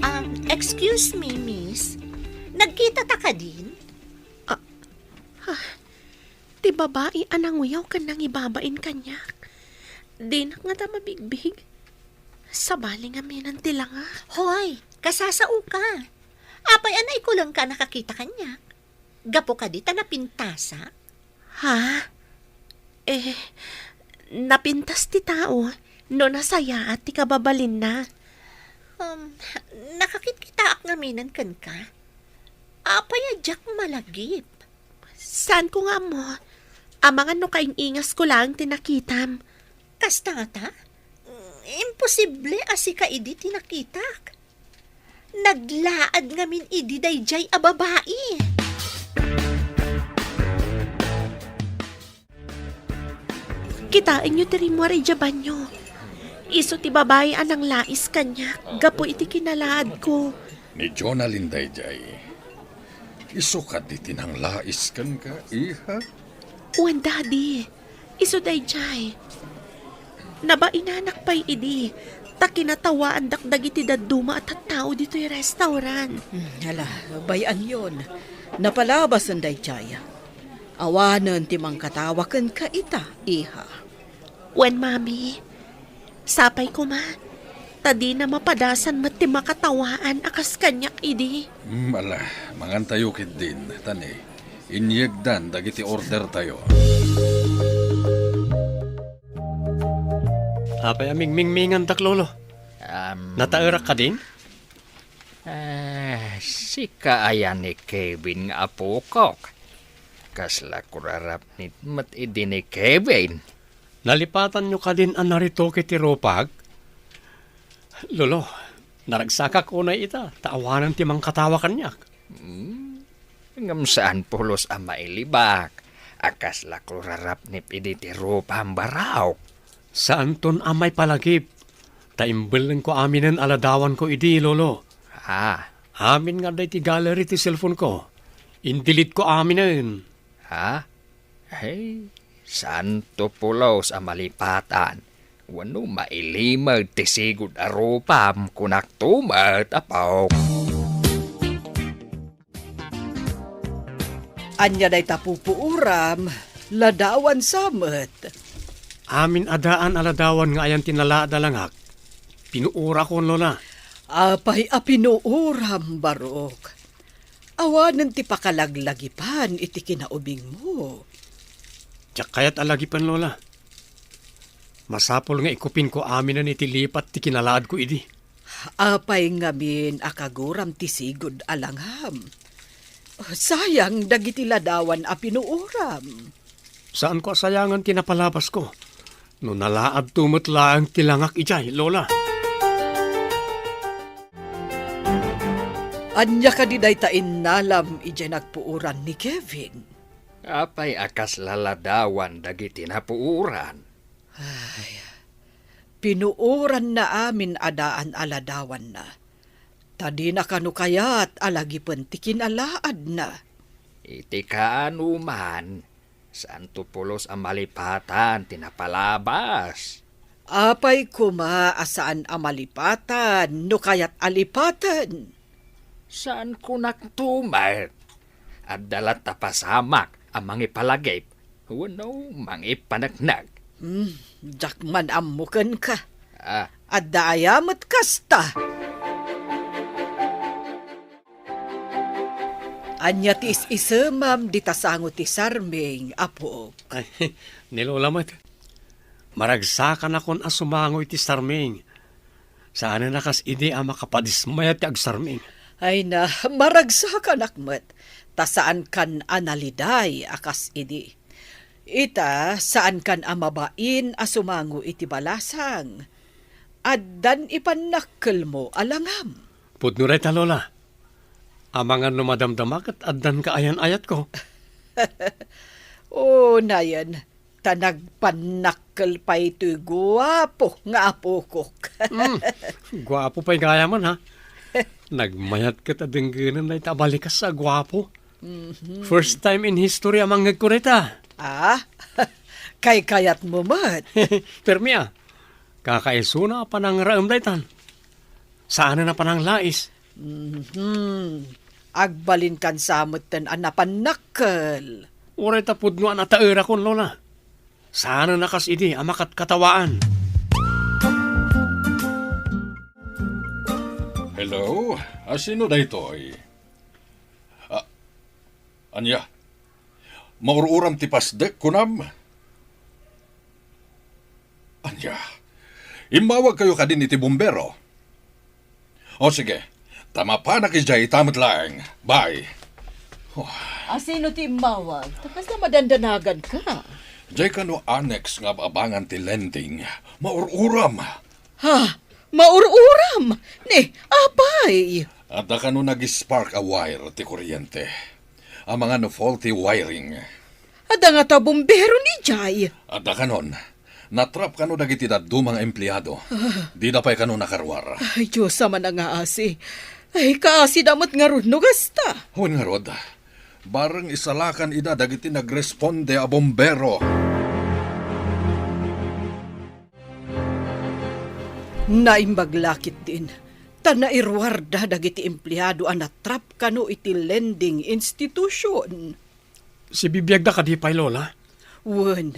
Um, excuse me, miss. Nagkita ta kadin? Ah, ah, ti babai a nanguyaw ken nangibabain kaniak. Dinak ngata mabigbig. Sabali ngamin ti langak. Hoy, kasasaoka. Apay a naikulengka a nakakita kaniak? Gapu kadi ta napintasak? Ha? Eh, napintas ti tao no nasayaat ti kababalinna. Um, nakakitkitaak ngaminen kenka. Apay a diak malagip? Saanko nga ammo. Amangan no kaing-ingasko laeng ti nakitam. Kasta ngata? Imposible a sika idi ti nakitak. Naglaad ngamin idi daydiay a babai. Kitaenyo ti rimmuar idiay banio. Isu ti babai a nanglais kaniak gapu iti kinalaadko. Ni Jonalyn daydiay. Isu kadi ti nanglais kenka, iha? Wen, Daddy. Isu daydiay. Nabainanak pay idi, ta kinatawaandak dagiti dadduma a tattao ditoy restaurant. Hmm, hala, bay-anyon. Napalabasen daydiay. Awanen ti mangkatawa kenka ita, iha. Wen, Mami. Sapay koma, ta dina mapadasan met ti makatawaan a kas kaniak idi. Mm, ala, mangantayo ketdin, ta ne, inyegdan dagiti ordertayo. Apay a mingmingmingandak, Lolo? Am, nataerak kadin? Ah, sika aya ni Kevin nga apokok? Kasla kurarapnit met idi ni Kevin. Nalipatanyo kadin a naritoke ti rupag? Lolo, naragsakak unay ita, ta awanen ti mangkatawa kaniak. Hmm, ngem saan pulos a mailibak a kasla kurarapnit idi ti rupam, Barok. Saanton a maipalagip, ta imbellengko aminen a ladawanko idi, Lolo. Ah. Amin nga adda iti gallery ti cellphone-ko. Indelete-ko aminen. Ha? Hey, saanto pulos a malipatan. Wenno mailimed ti sigud a rupam, kunakto met, apok. Ania dayta pupuoram, ladawan sa met. Amin a daan a ladawan nga ayan ti nalaad a langak, pinuorakon, Lola. Apay a pinuoram, Barok? Awanen ti pakalaglagipan iti kinaubingmo. Diak kayat a lagipen, Lola. Masapul nga ikupinko aminen iti lipat ti kinalaadko idi. Apay ngamin a kaguram ti sigud a langam? Sayang dagiti ladawan a pinuoram. Saanko a sayangan ti napalabasko no nalaadto met laeng ti langak idiay, Lola. Ania kadi dayta innalam idiay nagpuoran ni Kevin? Apay a kasla ladawan dagiti napuoran? Ay, pinuoranna amin a daan a ladawanna. Ta dina kano kayat a lagipen ti kinalaadna. Iti kaanoman, saanto pulos a malipatan ti napalabas. Apay koma a saan a malipatan no kayat a lipaten? Saan kunakto met? Adda latta pasamak a mangipalagip wenno mangipaneknek. Hmm, diak man ammo kenka. Ah. Adda aya met kasta? Ania ti is-isemam dita sango ti sarming, apok? Ay, ni Lola met. Maragsakanakon a sumango iti sarming. Saanen a kas idi a makapadismayat ti agsarming. Ay na, maragsakanak met, ta saankan a naliday a kas idi. Ita, saankan a mabain a sumango iti balasang. Addan ipannakkelmo a langam. Pudno dayta, Lola. Amangan no madamdama ket addan kaayan-ayatko. Unayen, ta nagpannakkel pay toy guapo nga apokok. Hmm, guapo pay gayamen, ha? Nagmayat ket a denggenen dayta a balikas a guapo. Mhm. First time in history a mangngegko dayta. Ah, kaykayatmo met. Permi, a. Kakaisuna a panangraem daytan. Saanen a pananglais. Mhm. Agbalinkan sa metten a napannakkel. Uray ta pudno a nataerakon, Lola. Saanen a kas idi a makatkatawaan. Hello? A, sino daytoy? A, ania? Maur-uram ti pasdek, kunam? Ania? Immawagkayo kadin iti bumbero? O, sige. Ta mapanak idiay ita met laeng. Bye. Oh. A, sino ti immawag? Ta kasla madandanaganka? Diay kano annex nga ab-abangan ti lending. Maur-uram. Ha? Maur-uram? Ni, apay? Adda kano nag-spark a wire ti kuryente. Amangan no faulty wiring. Adda ngata bumbero idiay? Adda kanon. Natrap kano dagiti dadduma nga empleado. Ah. Dida pay kano nakaruar. Ay, Dios a manangaasi. Ay, kaasida met ngarud no kasta. Wen ngarud, bareng isalakan ida dagiti nagresponde a bumbero. Naimbag la ketdin, ta nairuarda dagiti empleado a natrap kano iti lending institution. Sibibiagda kadi pay, Lola? Wen,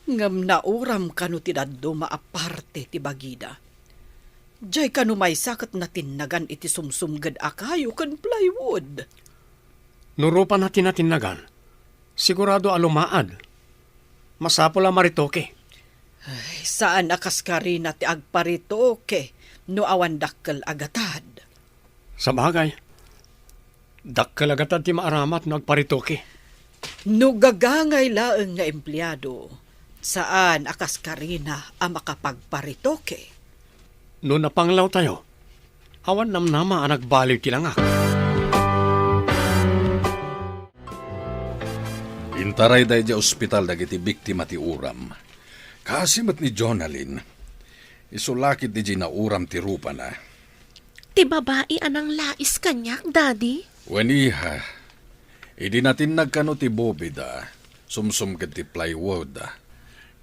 ngem nauram kano ti dadduma a parte ti bagida. Diay kano maysa ket natinnagan iti sumsumged a kayo ken plywood. No rupana ti natinnagan, sigurado a lumaad. Masapul a maritoke. Ay, saan a kas Karina ti agparitoke no awan dakkel a gatad. Sabagay, dakkel a gatad ti maaramat no agparitoke. No gagangay laeng nga empleado, saan a kas Karina a makapagparitoke. No napanglawtayo, awan namnama a nagbaliw ti langak. Intarayda idiay ospital dagiti biktima ti uram. Kaasi met ni Jonalyn, isu la ketdi diay nauram ti rupana. Ti babai a nanglais kaniak, Daddy? Wen, iha. Idi natinnag kano ti bubida, sumsumged ti plywood,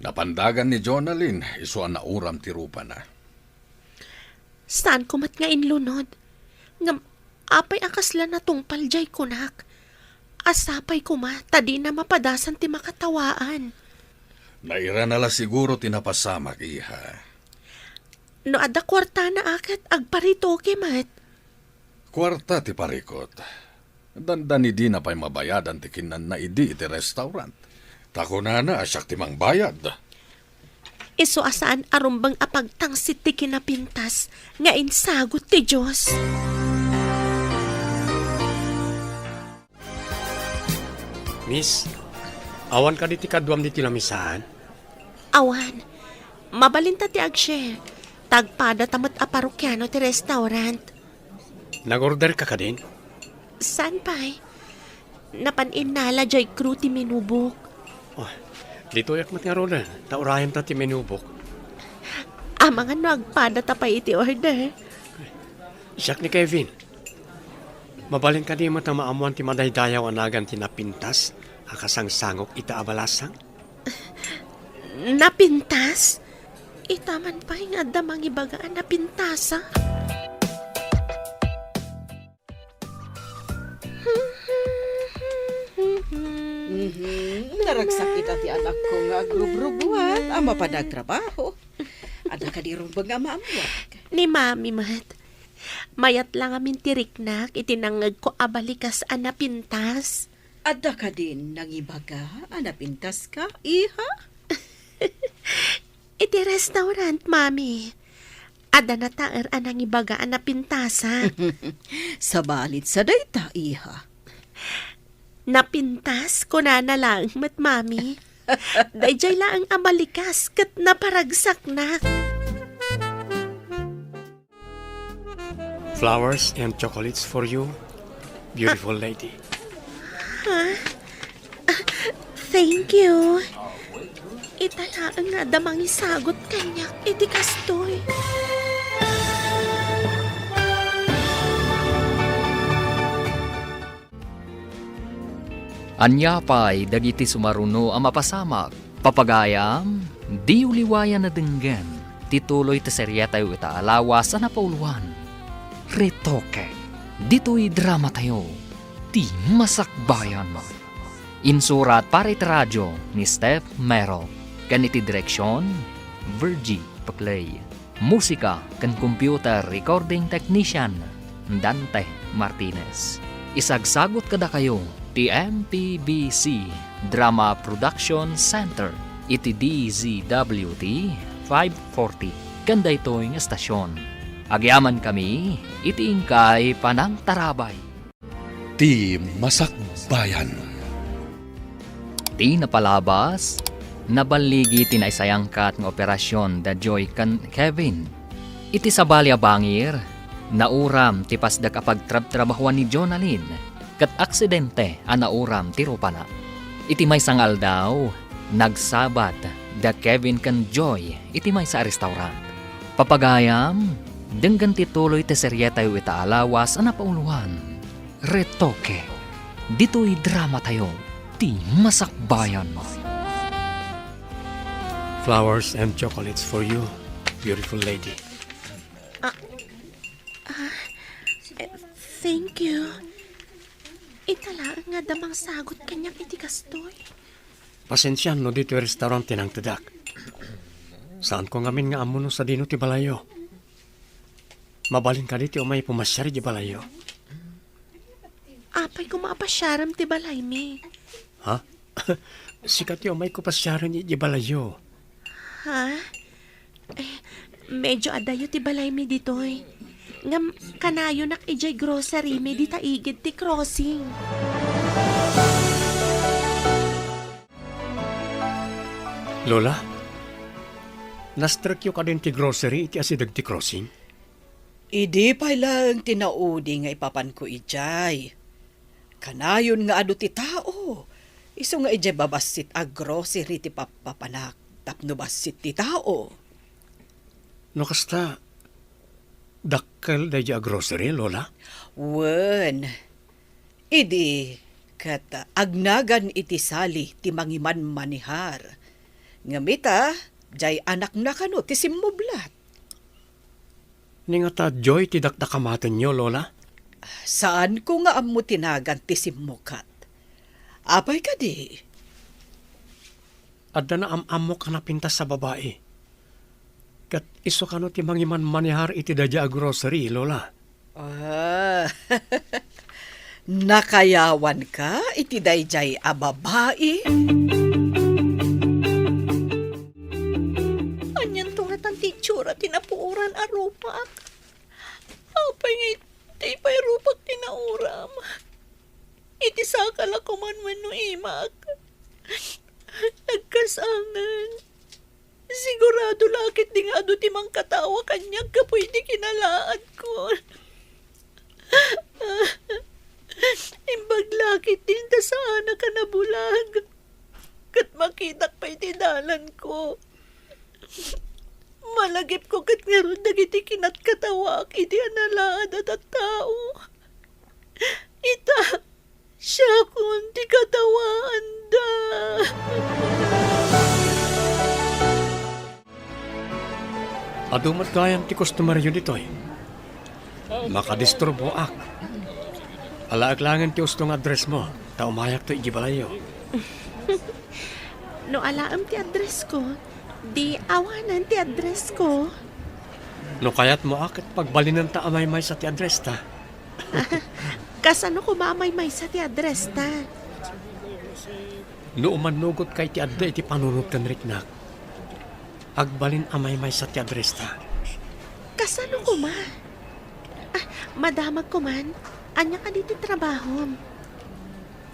napandagan ni Jonalyn, isu a nauram ti rupana. Saanko met nga inlunod. Ngem apay a kasla natungpal diay kunak? A sapay koma ta dina mapadasan ti makatawaan. Nairana la siguro ti napasamak, iha. No adda kuartana a ket agparitoke met. Kuarta ti parikut. Dandani dina pay mabayadan ti kinanna idi iti restaurant. Ta kunana a siak ti mangbayad. Isu a saan a rumbeng a pagtangsit ti kinapintas nga insagut ti Dios. Miss, awan kadi ti kaduam ditoy lamisaan? Awan. Mabalinta ti ag-share. Ta agpadata met a parokiano ti restaurant. Nag-order ka kadin? Saan pay? Napan innala diay crew ti menu book. Oh, ditoyak met ngaruden, ta urayenta ti menu book. Amangan no agpadata pay iti order. Siak ni Kevin. Mabalin kadi met a maammoan ti madaydayaw a nagan ti napintas a kasangsangok ita a balasang? Napintas? Ita man pay nga adda mangibaga a napintasa. Mhm. Naragsak ita ti anakko nga agrubrubuat a mapan agtrabaho. Adda kadi rumbeng a maammuak? Ni Mami met. Mayat la ngamin ti riknak iti nangngegko a balikas a napintas. Adda kadin nangibaga a napintaska, iha? Iti restaurant, Mami. Adda nataer a nangibaga a napintasak. Sabalid sa dayta, iha. Napintas, kunana laeng met, Mami. Daydiay laeng a balikas ket naparagsaknak. Flowers and chocolates for you, beautiful lady. Ha? Ah, thank you. Ita laeng nga adda mangisagut kaniak iti kastoy. Ania pay dagiti sumaruno a mapasamak? Papagayam, diyo liwayan a denggen ti tuloy ti serietayo ita a lawas a napauluan, Retoke. Ditoy dramatayo, ti Masakbayan. Insurat para iti radio ni Steph Mero, ken iti direksion, Virgie Paclay. Musika ken computer recording technician, Dante Martinez. Isagsagut kadakayo ti M P B C Drama Production Center iti D Z W T five forty ken daytoy nga estasion. Agyamankami iti inkay panangtarabay. Ti Masakbayan. Ti napalabas, naballigi ti naisayangkat nga operasion da Joy ken Kevin. Iti sabali a bangir, nauram ti pasdek a pagtrabtrabahuan ni Jonalyn, ket aksidente a nauram ti rupana. Iti maysa nga aldaw, nagsabat da Kevin ken Joy iti maysa a restaurant. Papagayam, denggen ti tuloy ti serietayo ita a lawas a napauluan, Retoke. Ditoy dramatayo, ti Masakbayan. Flowers and chocolates for you, beautiful lady. Ah, ah, eh, thank you. Ita laeng nga adda mangsagut kaniak iti kastoy. Pasensiam no ditoy restaurant ti nangtedak. Saanko ngamin nga ammo no sadino ti balayyo. Mabalin kadi ti umay pumasiar idiay balayyo? Apay koma a pasiarem ti balaymi? Ha? Sika ti umayko pasiaren idiay balayyo. Ha? Eh, medyo adayo ti balaymi ditoy. Ngem kanayonak idiay grocerymi dita igid ti crossing. Lola, nastrekyo kadin ti grocery iti asideg ti crossing? Idi pay laeng ti naudi nga ipapanko idiay. Kanayon nga adu ti tao, isu nga idiay babassit a grocery ti pappapanak tapno bassit ti tao. No kasta, dakkel daydiay a grocery, Lola? Wen, idi ket agnagan iti sali ti mangimanmanihar. Ngem ita, diay anakna kano ti simmublat. Ni ngata, Joy, ti dakdakamatenyo, Lola? Saanko nga ammo ti nagan ti simmukat. Apay kadi? Adda naam-ammok a napintas a babai. Ket isu kano ti mangimanmanihar iti daydiay a grocery, Lola? Ah, nakayawanka iti daydiay a babai? Anianto ngatan ti itsura ti napuoran a rupak? Apay nga iti pay rupak ti nauram? Iti saka la koman wenno imak? Nagkasangan. Sigurado la ketdi nga adu ti mangkatawa kaniak gapu iti kinalaadko. Imbag la ketdi ta saanak a nabulag ket makitak pay ti dalanko. Malagipko ket ngarud dagiti kinatkatawaak iti analaad a tattao. Ita, siakon ti katawaanda. Adu met gayam ti customeryo ditoy. Makadisturboak. Alaek laengen ti usto nga addressmo, ta umayakto idiay balayyo. No alaem ti addressko, di awanen ti addressko. No kayatmo a ket pagbalinenta a maymaysa ti addresta. Kasano koma a maymaysa ti addresta? No umannugotka iti adda iti panunot ken riknak, agbalin a maymaysa ti addresta. Kasano koma? Ah, madamag koman. Ania kadi ti trabahom?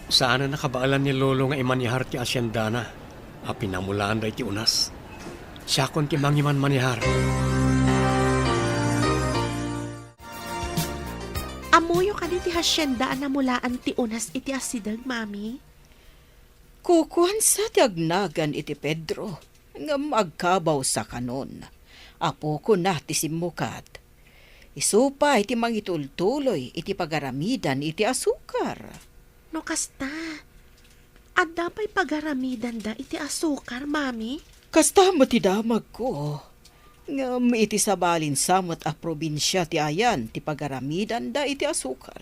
Saanen a kabaelan ni Lolo nga imanihar ti asiendana a pinamulaan daydi unas. Siakon ti mangimanmanihar. Ammoyo kadi ti hasienda a namulaan ti unas iti asideg, Mami? Kukuansa ti agnagan iti Pedro, ngem agkabawsa kanon. Apokona ti simmukat. Isu pay ti mangitultuloy iti pagaramidan iti asukar. No kasta, adda pay pagaramidanda iti asukar, Mami? Kasta met ti damagko. Ngem iti sabalin sa met a probinsia ti ayan ti pagaramidanda iti asukar.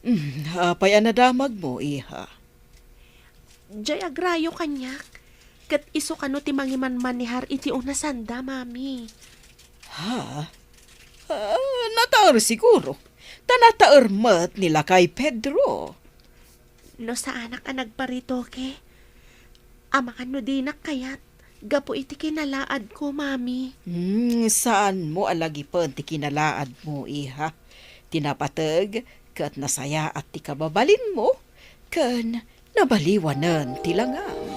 Mm, apay a nadamagmo, iha? Jay agrayo kaniak, ket isu kano ti mangimanmanehar iti unasanda, Mami. Ha? Ah, nataer siguro. Ta nataer met ni lakay Pedro. No saanak a nagparitoke, amangan no dinak kayat gapu iti kinalaadko, Mami. Hmm, saanmo a lagipen ti kinalaadmo, iha. Ti napateg ket nasayaat ti kababalinmo, ken nabaliwanen ti langang.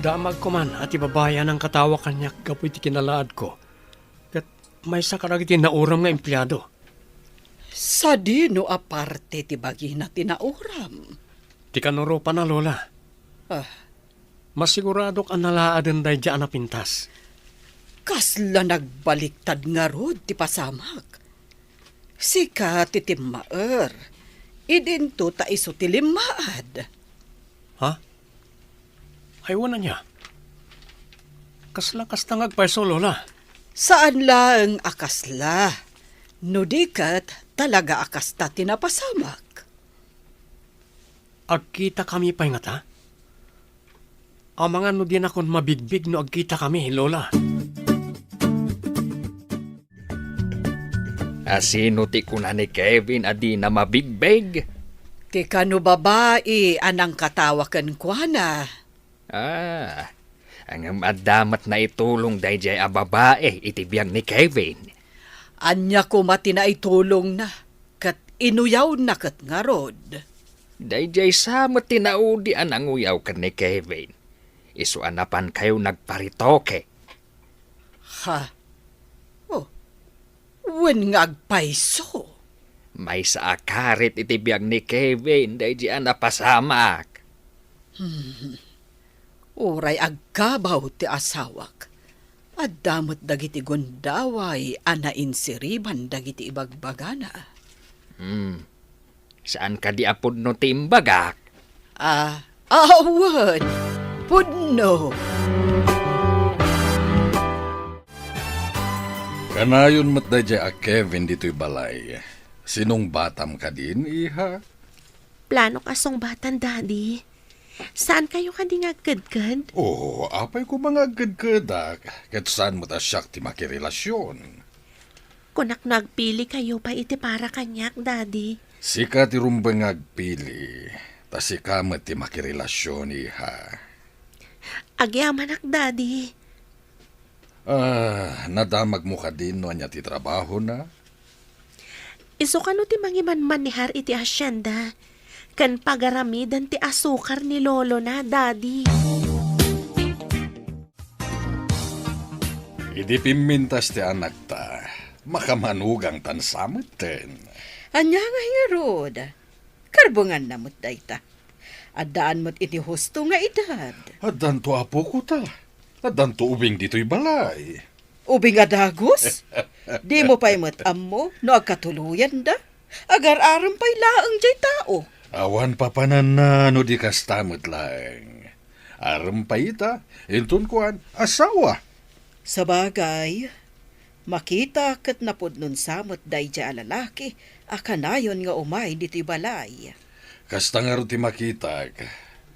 Damagko man a ti babai a nangkatawa kaniak gapu iti kinalaadko, ket maysa kadagiti nauram nga empleado. Sadino a parte ti bagina ti nauram? Ti kanurupana, Lola. Ah. Masiguradok a nalaaden daydi a napintas. Kasla nagbaliktad ngarud ti pasamak. Sika ti timmaer. Idinto ta isu ti limmaad. Ha? Ay, wen ania? Kasla kasta nga agpayso, Lola? Saan laeng a kasla. No di ket, talaga a kasta ti napasamak. Agkitakami pay ngata? Amangan no dinakon mabigbig no agkitakami, Lola. A sino ti kuna ni Kevin a dina mabigbig? Ti kano babai a nangkatawa kenkuana. Ah, ngem adda met naitulong daydiay a babai iti biag ni Kevin. Ania koma ti naitulongna, ket inuyawna ket ngarud? Daydiay sa met ti naudi a nanguyaw ken ni Kevin. Isu a napankayo nagparitoke. Ha? Oh, wen nga agpayso. Maysa a karit iti biag ni Kevin daydi a napasamak. Hmm. Uray agkabaw ti asawak, adda met dagiti gundaway a nainsiriban dagiti ibagbagana. Hmm. Saan kadi a pudno ti imbagak? Ah, awan. Pudno. Kanayon met daydiay a Kevin ditoy balay. Sinungbatam kadin, iha? Planok a sungbatan, Daddy. Saan kayo kadi nga agkedked? Oo, apay koma nga agkedkedak, ket saan met a siak ti makirelasion. Kunak no agpili kayo pay iti para kaniak, Daddy. Sika ti rumbeng nga agpili, ta sika met ti makirelasion, iha. Agyamanak, Daddy. Ah, nadamagmo kadin no ania ti trabahona? Isu kano ti mangimanmanehar iti hasienda, ken pagaramidan ti asukar ni lolona, Daddy. Idi pimmintas ti anakta, makamanugangtan sa metten. Ania ngay ngarud? Karbenganna met dayta. Addaan met iti husto nga edad. Addanto, apoko, ta addanto ubing ditoy balay. Ubing a dagus? Dimo pay met ammo no agkatuloyanda? Agar-arem pay laeng jay tao. Awan papananna no di kasta met laeng. Arem pay ita, inton kuan, asawa. Sabagay, makita ket napudnon sa met daydiay a lalaki a kanayon nga umay ditoy balay. Kasta ngarud ti makitak,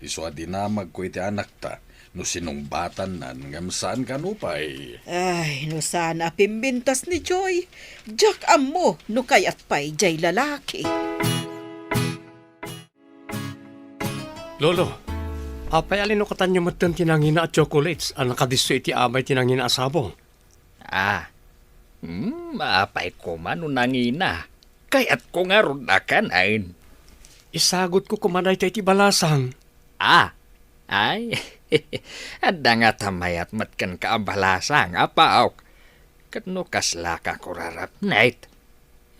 isu a dinamagko iti anakta no sinungbatannan ngem saan kano pay. Ay, no saan a pimbintas ni Joy, diak ammo no kayat pay jay lalaki. Lolo, apay a linukatanyo metten ti nangina a chocolates a nakadisso iti amay ti nangina a sabong? Ah, hmm, apay koma no nangina. Kayatko ngarud a kanaen. Isagutko koma dayta iti balasang. Ah, ay, adda ngata mayat met kenka a balasang, apaok. Ket no kaslaka kurarapnek,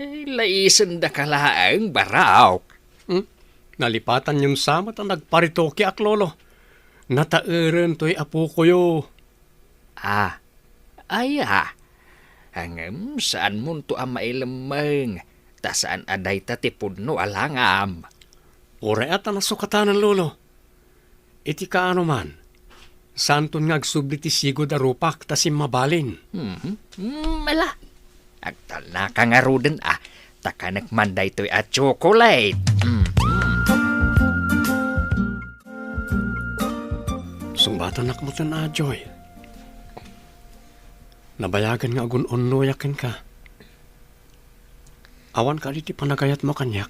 eh, laisendaka laeng, barok. Hmm? Nalipatanyon sa met a nagparetokeak, Lolo. Nataeren toy apokoyo. Ah, aya. Ngem saanmonto a mailemmeng, ta saan a dayta ti pudno a langam. Uray a ta nasukatanan, Lolo. Iti kaano man, saanton nga agsubli ti sigud a rupak ta simmabalin. Mhm. Mm, ala. Agtalnaka ngaruden a, ta kanek man daytoy a chocolate. Mhm. Sungbatannak met, a, Joy. Nabayagen nga agun-unnoyak kenka. Awan kadi ti panagayatmo kaniak?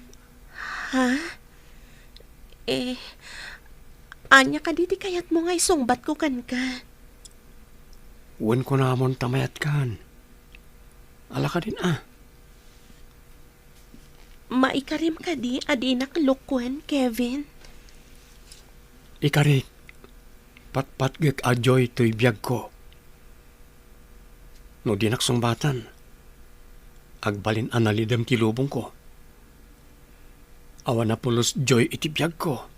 Ha? Eh, ania kadi ti kayatmo nga isungbatko kenka? Wen kunamon ta mayatkan. Ala kadin a. Maikarim kadi a dinak lukuen, Kevin? Ikarik, patpatgek a Joy toy biagko. No dinak sungbatan, agbalin a nalidem ti lubongko. Awan a pulos Joy iti biagko.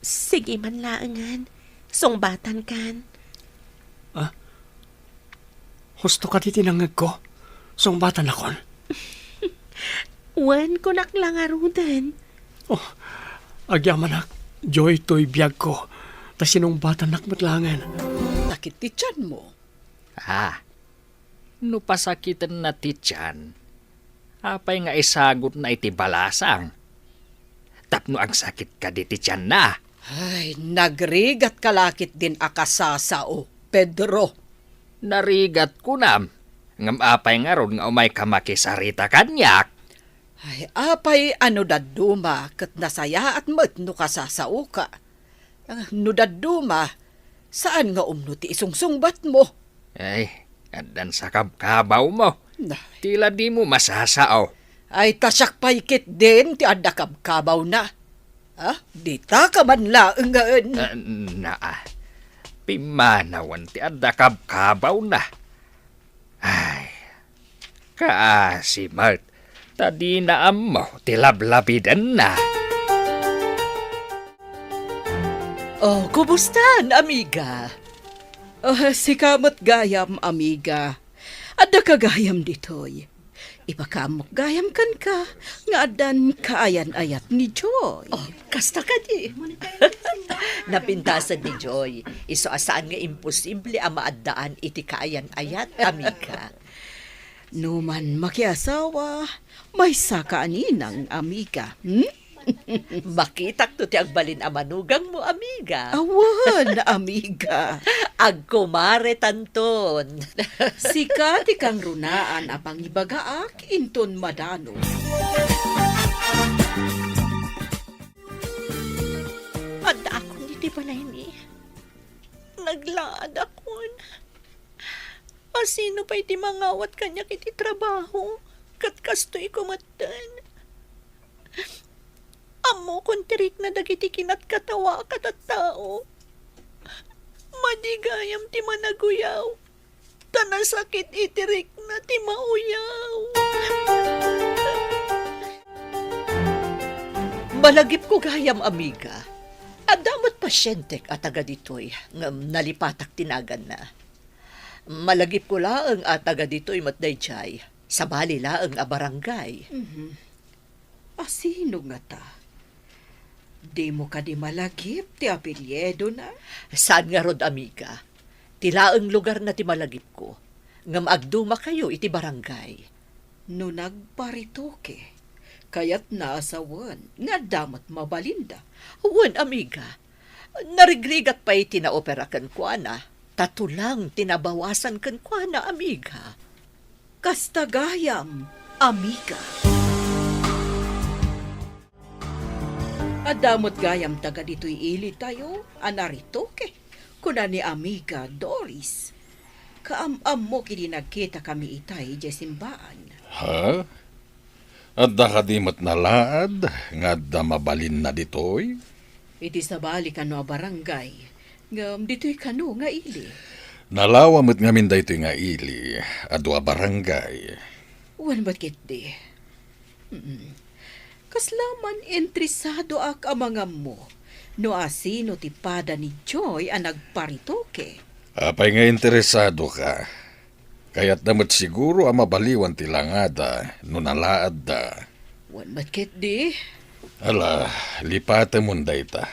Sige man laengen, sungbatankan. Ah? Husto kadi ti nangngegko? Sungbatanakon? Wen, kunak la ngaruden. Oh, agyamanak, Joy toy biagko, ta sinungbatannak met laengen. Sakit ti tianmo. Ah, no pasakitenna ti tian, apay nga isagutna iti balasang? Tapno agsakit kadi ti tianna. Ay, nagrigatka la ketdin a kasasao, Pedro. Narigat kunam, ngem apay ngarud nga umayka makisarita kaniak? Ay, apay a no dadduma ket nasayaat met no kasasaoka? Ah, no dadduma, saan nga umno ti isungsungbatmo? Ay, addan sakabkabawmo. Nay. Ti la dimo masasao. Ay, ta siak pay ketdin ti adda kabkabawna. Ah, ditaka man laengen. Ah, naa. Pimmanawen ti adda kabkabawna. Ay, kaasi met, ta dina ammo ti lablabidenna. Oh, kumusta, amiga? Ah, sika met gayam, amiga. Addaka gayam ditoy. Ipakaammok gayam kenka nga addan kaayan-ayat ni Joy. Oh, kasta kadi. Napintasen ni Joy. Isu a saan nga imposible a maaddaan iti kaayan-ayat, amiga. No man makiasawa, maysaka a ninang, amiga. Hmm? Makitakto ti agbalin a manugangmo, amiga. Awan, amiga. Agkumaretanton. Sika ti kangrunaan a pangibagaak inton madano. Addaakon iti balaymi. Naglaadakon. A sino pay ti mangawat kaniak iti trabaho? Ket kastoy kumetten. Ammokon ti rikna dagiti kinatkatawaak a tattao. Madi gayam ti managuyaw, ta nasakit iti rikna ti mauyaw. Malagipko gayam, amiga. Adda met pasientek a taga ditoy, ngem nalipatak ti naganna. Malagipko laeng a taga ditoy met daydiay. Sabali laeng a barangay. Mhm. A sino ngata? Dimo kadi malagip ti apelyidona? Saan ngarud, amiga. Ti laeng lugarna ti malagipko. Ngem agdumakayo iti barangay. No nagparetoke, kayatna a sawen nga adda met mabalinda. Wen, amiga. Narigrigat pay ti naopera kenkuana. Ta tulang ti nabawasan kenkuana, amiga. Kasta gayam, amiga. Adda met gayam taga ditoy ilitayo a naretoke, kuna ni amiga Doris. Kaam-ammok idi nagkitakami itay idiay simbaan. Ha? Adda kadi met nalaad nga adda mabalinna ditoy? Iti sabali kano a barangay, ngem ditoy kano nga ili. Nalawa met ngamin daytoy nga ili a dua barangay. Wen met ketdi. Mm. Kasla man interesadoak a mangammo no asino ti pada ni Joy a nagparetoke. Apay nga interesadoka? Kayatna met siguro a mabaliwan ti langada no nalaadda. Wen met ketdi. Ala, lipatemon dayta.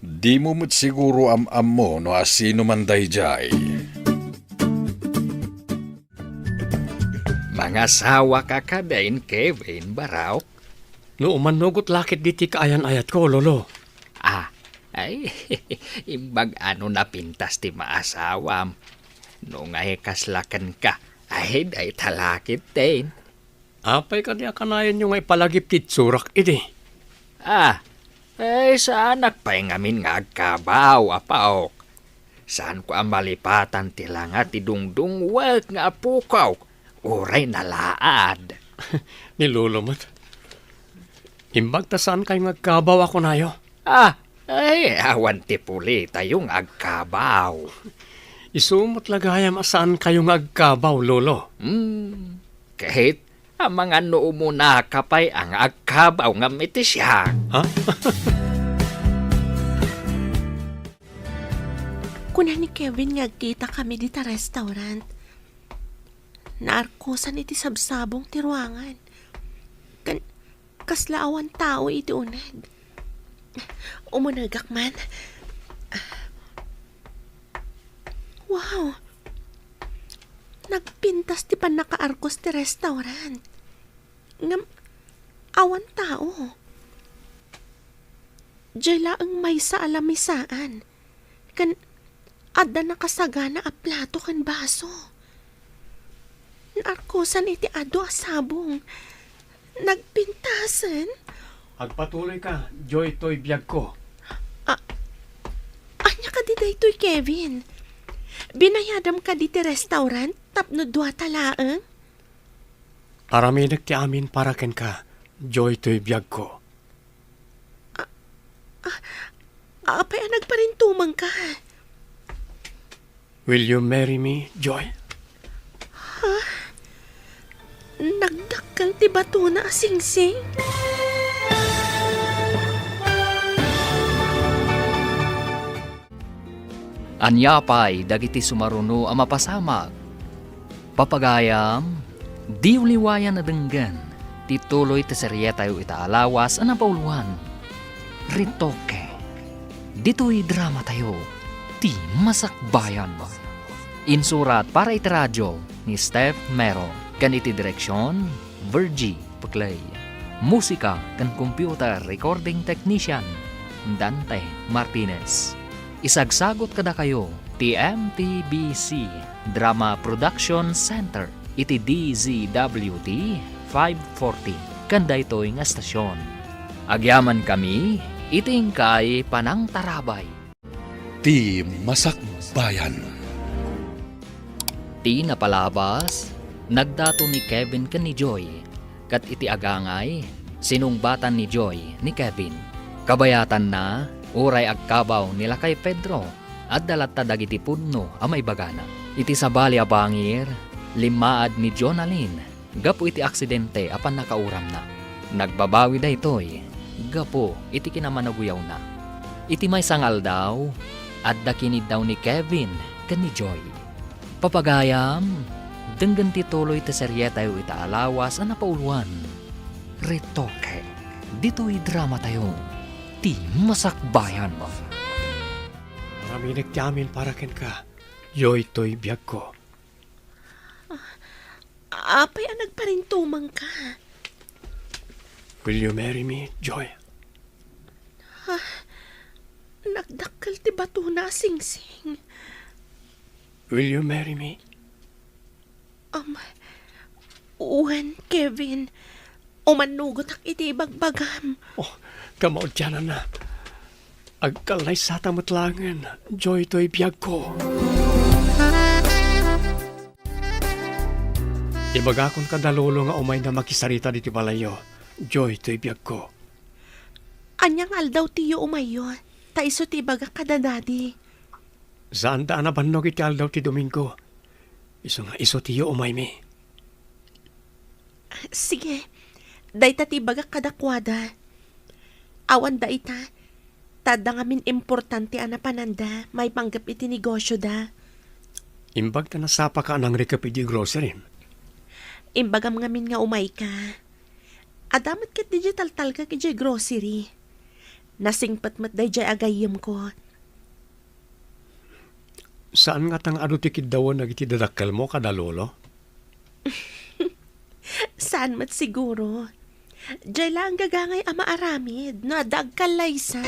Dimo met siguro am-ammo no asino man daydiay. Mangasawaka kadin, Kevin, Barok? No umannugot la ketdi ti kaayan-ayatko, Lolo. Ah, ay, imbag a no napintas ti maasawam. No ngay kasla kenka, ay, dayta la ketdin. Apay kadi a kanayonyo nga ipalagip ti itsurak idi? Ah, eh, saanak pay ngamin nga agkabaw, apaok. Saanko a malipatan ti langa ti dungdungwek nga apokok, uray nalaad. Ni Lolo met. Imbag ta saankayo nga agkabaw a kunayo. Ah, ay, awan ti pulitayo nga agkabaw. Isu met la gayam a saankayo nga agkabaw, Lolo. Hmm, ket amangan no umunaka pay a nga agkabaw ngem iti siak. Ha? Kuna ni Kevin nga agkita kami dita restaurant. Naarkosan iti sabsabong ti ruangan. Ken kasla awan tao iti uneg. Umunegak man. Wow! Nagpintas ti pannakaarkos ti restaurant. Ngem awan tao. Diay laeng maysa a lamisaan. Ken adda nakasagana a plato ken baso. Naarkosan iti adu a sabong. Nagpintasen. Agpatuloyka, Joy toy biagko. A-, ania kadi daytoy, Kevin? Binayadam kadi ti restaurant tapno duata laeng? Aramidek ti amin para kenka, Joy toy biagko. A-, a-, apay a nagparintumengka? Will you marry me, Joy? Ha? Nagdakkel ti batona a singsing? Ania pay dagiti sumaruno a mapasamak? Papagayam, diyo liwayan a denggen ti tuloy ti serietayo ita a lawas a napauluan, Retoque. Ditoy dramatayo, ti Masakbayan. Insurat para iti radio ni Steph Mero, ken iti direksion, Virgie Peclay. Musika ken computer recording technician, Dante Martinez. Isagsagut kadakayo ti M T B C Drama Production Center iti D Z W T five forty ken daytoy nga estasion. Agyamankami iti inkay panangtarabay. Ti Masakbayan. Ti napalabas, nagdato ni Kevin ken ni Joy, ket iti agangay, sinungbatan ni Joy ni Kevin. Kabayatanna, uray agkabaw ni lakay Pedro, adda latta dagiti pudno a maibagana. Iti sabali a bangir, limmaad ni Jonalyn gapu iti aksidente a pannakauramna. Nagbabawi daytoy gapu iti kinamanaguyawna. Iti maysa nga aldaw, adda kiniddaw ni Kevin ken ni Joy. Papagayam, denggen ti tuloy ti serietayo ita a lawas a napauluan, Retoque. Ditoy dramatayo, ti Masakbayan. Aramidek ti amin para kenka, Joy toy biagko. Apay a nagparintumengka? Will you marry me, Joy? Ah, nagdakkel ti batona a singsing. Will you marry me? Um, wen, Kevin. Umannugotak iti ibagbagam. Oh, kamaudiananna. Agkallaysata met laengen, Joy toy biagko. Ibagakon kada Lolo nga umayna makisarita ditoy balayyo, Joy toy biagko. Ania nga aldaw tiyo umayyo, ta isu ti ibagak kada Daddy. Saanda a nabannog iti aldaw ti Domingo. Isu nga isu ti umaymi. Sige, dayta ti ibagak kadakuada. Awan dayta, ta adda ngamin importante a napananda maipanggep iti negosyoda. Imbag ta nasapaka a nangrikep iti grocery. Imbagam ngamin nga umayka. Adda met ket digital talkak idiay grocery. Nasingpet met daydiay a gayyemko. Saan ngata nga adu ti kiddawen dagiti dadakkelmo kada lolo? Saan met siguro. Diay laeng gagangay a maaramid no adda agkallaysa.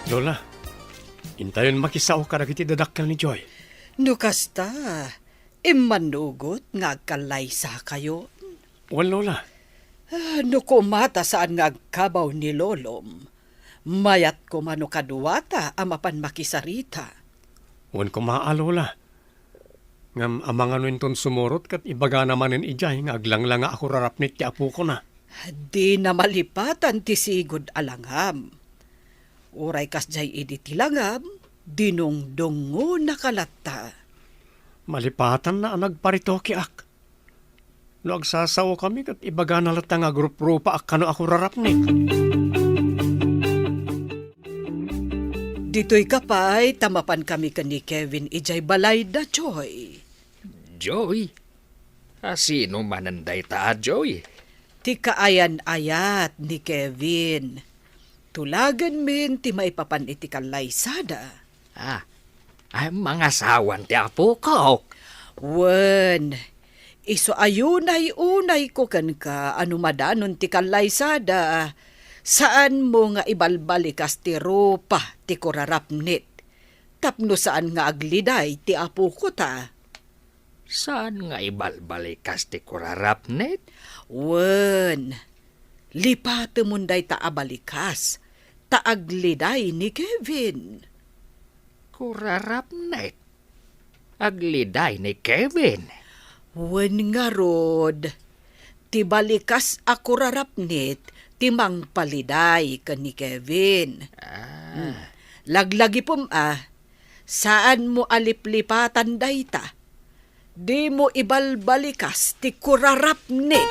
Lola, intayon makisao kadagiti dadakkel ni Joy. No kasta, immanugot nga agkallaysakayo. Wen, Lola. Ah, no koma ta saan nga agkabaw ni Lolom, mayat koma no kaduata a mapan makisarita. Wen koma a, Lola. Ngem amangan no inton sumurot ket ibagana manen idiay nga aglanglanga a kurarapnit ti apokona. Dina malipatan ti sigud a langam. Uray kasdiay idi ti langam, dinungdungonaka latta. Malipatanna a nagparitokeak. No agsasaokami ket ibagana latta nga agruprupaak kano a kurarapnit. Ditoyka pay ta mapankami ken ni Kevin idiay balayda, Joy. Joy? A sino manen dayta a Joy? Ti kaayan-ayat ni Kevin. Tulagenmin ti maipapan iti kallaysada. Ah, ay, mangasawan ti apokok. Wen, isu a unay-unayko kenka a no madanon ti kallaysada, saanmo nga ibalbalikas ti rupa ti kurarapnit, tapno saan nga agliday ti apoko ta. Saan nga ibalbalikas ti kurarapnit? Wen, lipatemon dayta a balikas, ta agliday ni Kevin. Kurarapnit? Agliday ni Kevin? Wen ngarud, ti balikas a kurarapnit ti mangpaliday ken ni Kevin. Ah. Hmm. Laglagipem a, saanmo a liplipatan dayta. Dimo ibalbalikas ti kurarapnit.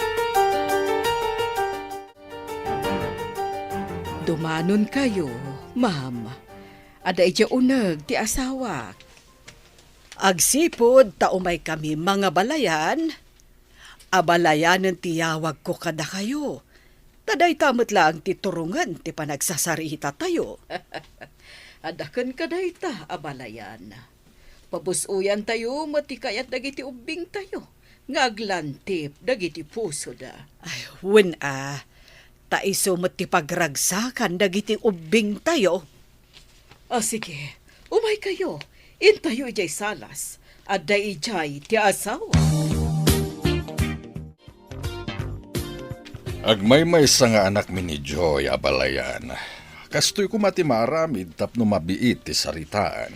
Dumanonkayo, ma'am. Adda idiay uneg ti asawak. Agsipud ta umaykami mangabalayan, abalayanen ti yawagko kadakayo. Ta dayta met laeng ti turongen ti panagsasarita tayo. Adda kenka dayta, abalayan. Pabus-oyan tayo met ti kayat dagiti ubbing tayo nga aglantip dagiti pusoda. Ay, wen a, ta isu met ti pagragsakan dagiti ubbing tayo. Ah, sige, umaykayo, intayo idiay salas, adda idiay ti asawa. Agmaymaysa nga anakmi ni Joy, abalayan. Kastoy koma ti maaramid tapno mabiit ti saritaan.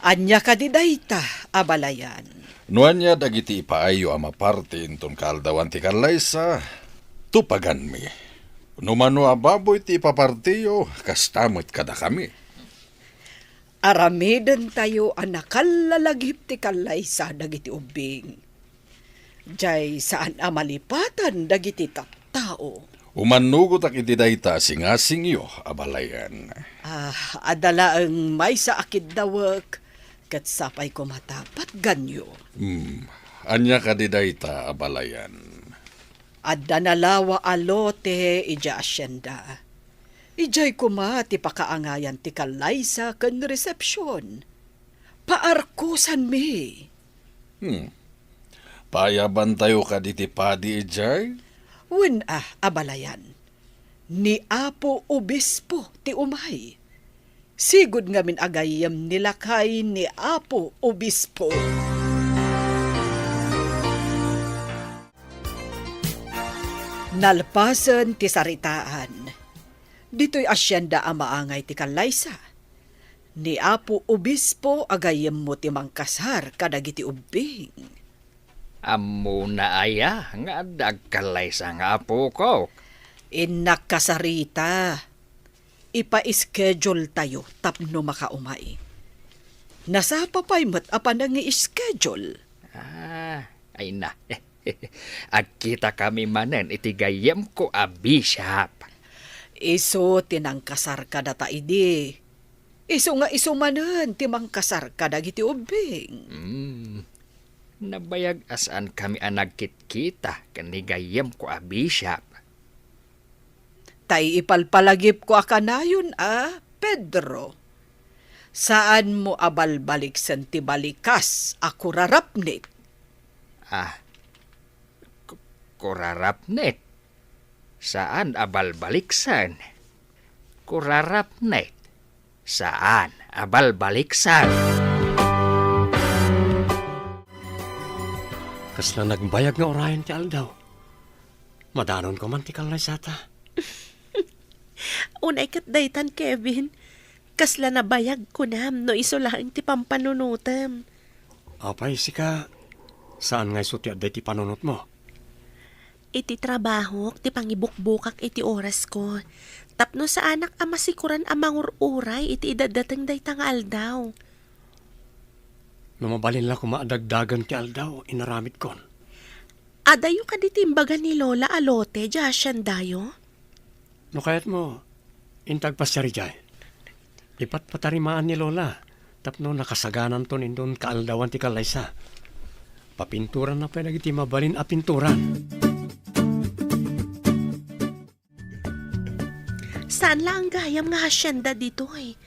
Ania kadi dayta, abalayan? No ania dagiti ipaayyo a maparti inton kaaldawan ti kallaysa, tupaganmi. No mano a baboy ti ipapartiyo, kasta met kadakami. Aramidentayo a nakallalagip ti kallaysa dagiti ubbing. Jay saan a malipatan dagiti tattao. Umannugotak iti dayta a singasingyo, abalayan. Ah, adda laeng maysa a kiddawek, ket sapay koma ta patganyo. Hmm, ania kadi dayta, abalayan? Adda nalawa a lote idiay asienda. Idiay koma ti pakaangayan ti kallaysa ken resepsion. Paarkosanmi. Hmm. Paayabantayo kadi ti padi idiay? Wen a, abalayan. Ni Apo Obispo ti umay. Sigud ngamin a gayyem ni lakay ni Apo Obispo. Nalpasen ti saritaan. Ditoy asienda a maangay ti kallaysa. Ni Apo Obispo a gayyemmo ti mangkasar kadagiti ubbing. Ammona aya nga adda agkallaysa nga apokok? Innak kasarita. Ipa-schedule tayo tapno makaumay. Nasapa pay met a panangi-schedule. Ah, ay na. Agkita kami manen iti gayyemko a bishop. Isu ti nangkasar kadata idi. Isu nga isu manen ti mangkasar kadagiti ubbing. Hmm. Nabayag a saan kami a nagkitkita ken ni gayyemko a bishop. Tay ipalpalagipko a kanayon a, Pedro. Saanmo a balbaliksen ti balikas a kurarapnit. Ah, ku-, kurarapnit? Saan a balbaliksen. Kurarapnit. Saan a balbaliksen. Kasla nagbayag nga urayen ti aldaw. Madanonko man ti kallaysata. Unay ket daytan, Kevin. Kasla nabayag kunam no isu laeng ti pampanunotem. Apay, sika, saan nga isu ti adda iti panunotmo? Iti trabahok ti pangibukbukak iti orasko, tapno saanak a masikoran a mangur-uray iti idaddateng dayta nga aldaw. No mabalin la koma a dagdagen ti aldaw, inaramidkon. Adayo kadi ti imbaga ni Lola a lote, diay haciendayo? No kayatmo, inta agpasiar idiay. Ipatpatarimaan ni Lola, tapno nakasagananton inton kaaldawan ti kallaysa. Papinturanna pay dagiti mabalin a pinturan. Saan laeng gayam nga hacienda ditoy.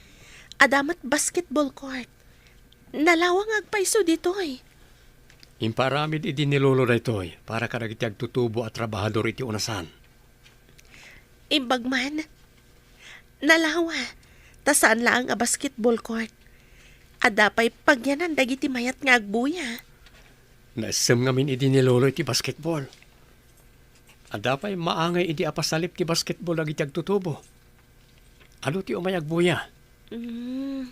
Adda met basketball court. Nalawang agpayso ditoy. Impaaramid idi ni Lolo daytoy para kadagiti agtutubo a trabahador iti unasan. Imbag man, nalawa, ta saan laeng a basketball court. Adda pay pagyanan dagiti mayat nga agbuya. Naessem ngamin idi ni Lolo iti basketball. Adda pay maangay idi a pasalip ti basketball dagiti agtutubo. Adu ti umay agbuya. Mm,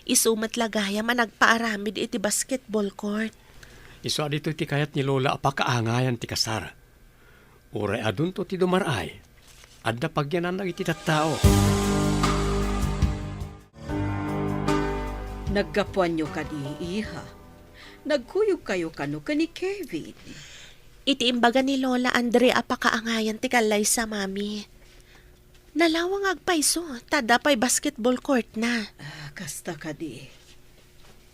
isu met la gayam a nagpaaramid iti basketball court. Isu a ditoy ti kayat ni Lola a pakaangayan ti kasar. Uray adunto ti dumar-ay, adda pagyananna iti tattao. Naggapuanyo kadi, iha? Nagkuyogkayo kano ken ni Kevin? Iti imbaga ni Lola Andrea a pakaangayan ti kallaysa, Mami. Nalawang agpayso, ta adda pay basketball court na. Ah, kasta kadi.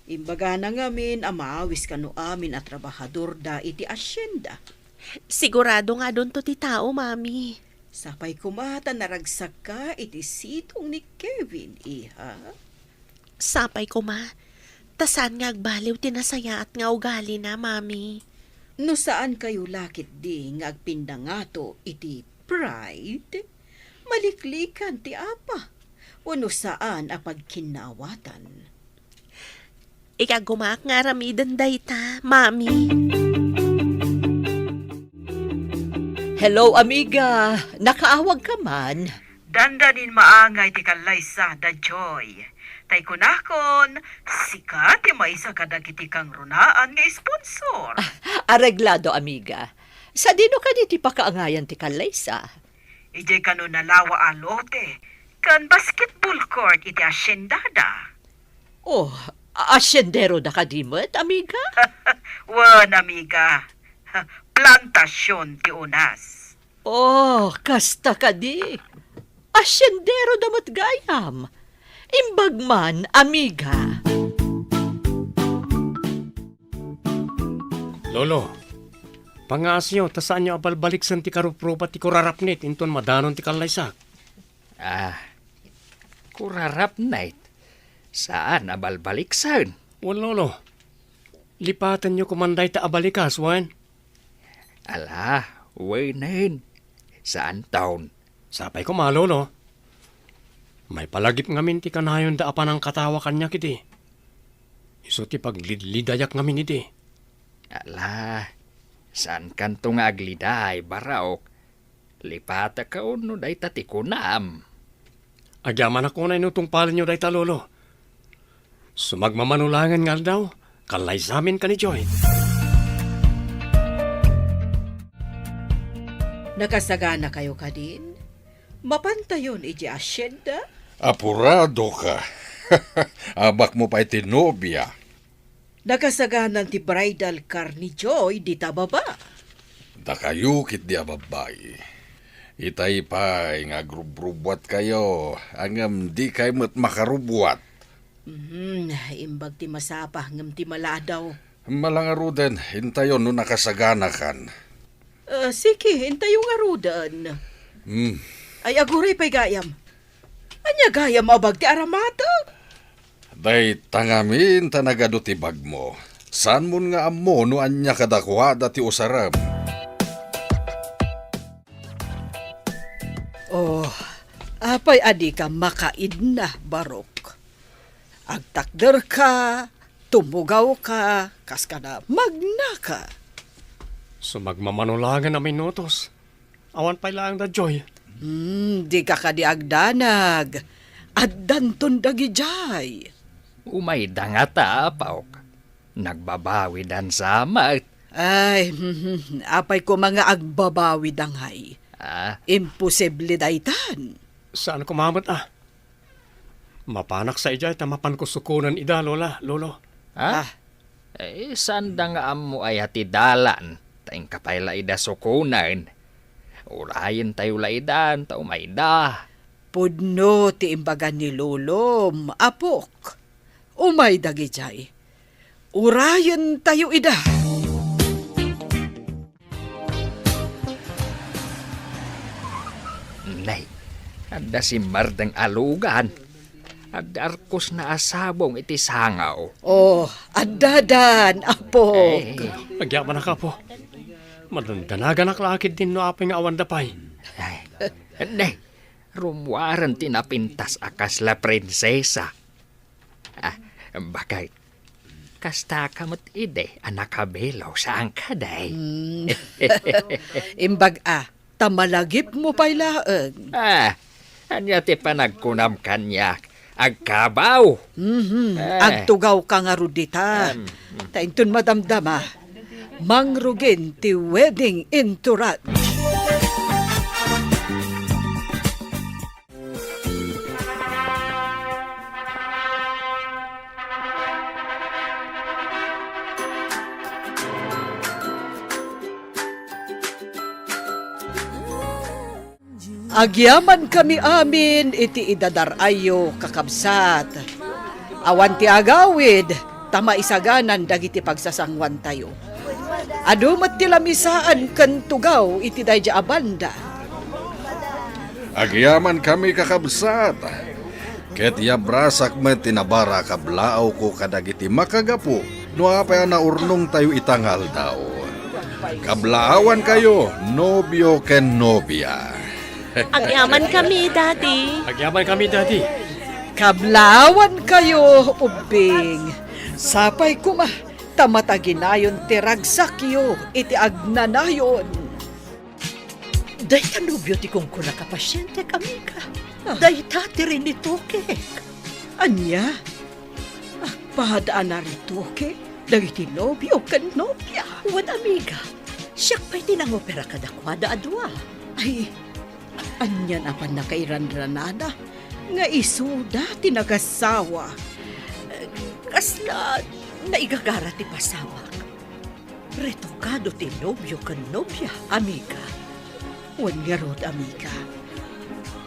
Imbagana ngamin a maawis kano amin a trabahador da iti hacienda. Sigurado nga adunto ti tao, Mami. Sapay koma ta naragsakka iti sidong ni Kevin, iha. Sapay koma, ta saan nga agbaliw ti nasayaat nga ugalina, Mami. No saan kayo la ketdi nga agpindangato iti pride, maliklikan ti apa, wenno saan a pagkinnawatan. Ikagumaak nga aramiden dayta, Mami. Hello, amiga. Nakaawag ka man? Dandanin maangay ti kallaysa da Joy. Tay kunakon, sika ti maysa kadagiti kangrunaan nga sponsor. Ah, areglado, amiga. Sadino kadi ti pakaangayan ti kallaysa? Idiay kano nalawa a lote, ken basketball court iti haciendada. Oh, a-, haciendero da kadi met, amiga? Wen, amiga. Plantasion ti unas. Oh, kasta kadi. Haciendero da met gayam. Imbag man, amiga. Lolo, pangaasyo ta saanyo a balbaliksen ti karuprupa ti kurarapnit inton madanon ti kallaysak. Ah, kurarapnit? Saan a balbaliksen? Wen, Lolo. Lipatenyo koman dayta a balikas, wen? Ala, wenen. Saanton. Sapay koma, Lolo. Maipalagip ngamin ti kanayonda a panangkatawa kaniak idi. Isu ti paglidlidayak ngamin idi. Ala, saankanto nga agliday, Barok. Lipatek no dayta ti kunam. Agyamanak unay no tungpalenyo dayta, Lolo. Sumagmamano laengen nga aldaw, kallaysamin ken ni Joy. Nakasaganakayo kadin? Mapantayon iti asyenda? Apuradoka. Abakmo pay ti nobia. Nakasaganan ti bridal car ni Joy dita baba. Dakayo ketdi a babbai. Itay pay nga agrubrubuatkayo, ngem dikay met makarubbuat. Mhm, imbag ti masapa ngem ti maladaw. Mala ngaruden, intayon no nakasaganakan. Ah, sige, intayo ngaruden. Hmm. Ay, aguray pay gayam. Ania gayam a bag ti aramateng? Dayta ngamin ta nagadu ti bagmo. Saanmon nga ammo no ania kadakuada ti usarem. Oh, apay a dika makaidna, Barok? Agtakderka, tumugawka, kas kada magnaka. Sumagmamano laengen a minutos. Awan pay laeng da Joy. Hmm, dika kadi agdanag. Addanton dagidiay. Umayda ngata, apok. Nagbabawidan sa met. Ay, apay koma nga agbabawida ngay? Ah? Imposible daytan. Saan koma met, ah? Mapanak sa idiay ta mapanko sukonen ida, Lola, Lolo. Ha? Ah. Eh, saanda nga ammo aya ti dalan, ta inka pay la ida sukonen. Urayentayo la idan, ta umayda. Pudno ti imbaga ni Lolom, apok. Umay dagidiay. Urayentayo ida. Nay, adda simmardeng a lugan. Adda arkosna a sabong iti sangaw. Oh, addadan, apok. Eh. Agyamanak, apo. Madandanaganak la ketdin no apay nga awanda pay. Ay, nay, rummuaren ti napintas a kasla prinsesa. Ah, bakit? Kasta ka met idi a nakabelo, saan ka, day? Hmm. Imbag a, ta malagipmo pay laeng. Ah, ania ti panagkunam kaniak? Agkabaw? Mhm. Eh. Agtugaw ka ngarud dita. Em. Ta inton madamdama, mangrugin ti wedding entourage. Agyamankami amin iti idadar-ayyo, kakabsat. Awan ti agawid, ta maisaganan dagiti pagsasanguantayo. Adu met ti lamisaan ken tugaw iti daydi a banda. Agyamankami, kakabsat, ket yabrasak met ti nabara a kablaawko kadagiti makagapu no apay a naurnongtayo ita nga aldaw. Kablaawankayo, nobio ken nobia. Agyamankami, Daddy. Agyamankami, Daddy. Kablaawankayo, ubbing. Sapay koma ta mataginayon ti ragsakyo iti agnanayon. Dayta nobio ti kunkunaka, pasientek, amiga. Ah. Dayta ti rinitokek. Ania? Agpada a naritoke dagiti nobio ken nobia? Wen, amiga, siak pay ti nangopera kadakuada a dua. Ay, ania a pannakairangranada nga isuda ti nagasawa? Kasla naigagara ti pasamak. Retokado ti nobio ken nobia, amiga. Wen ngarud, amiga.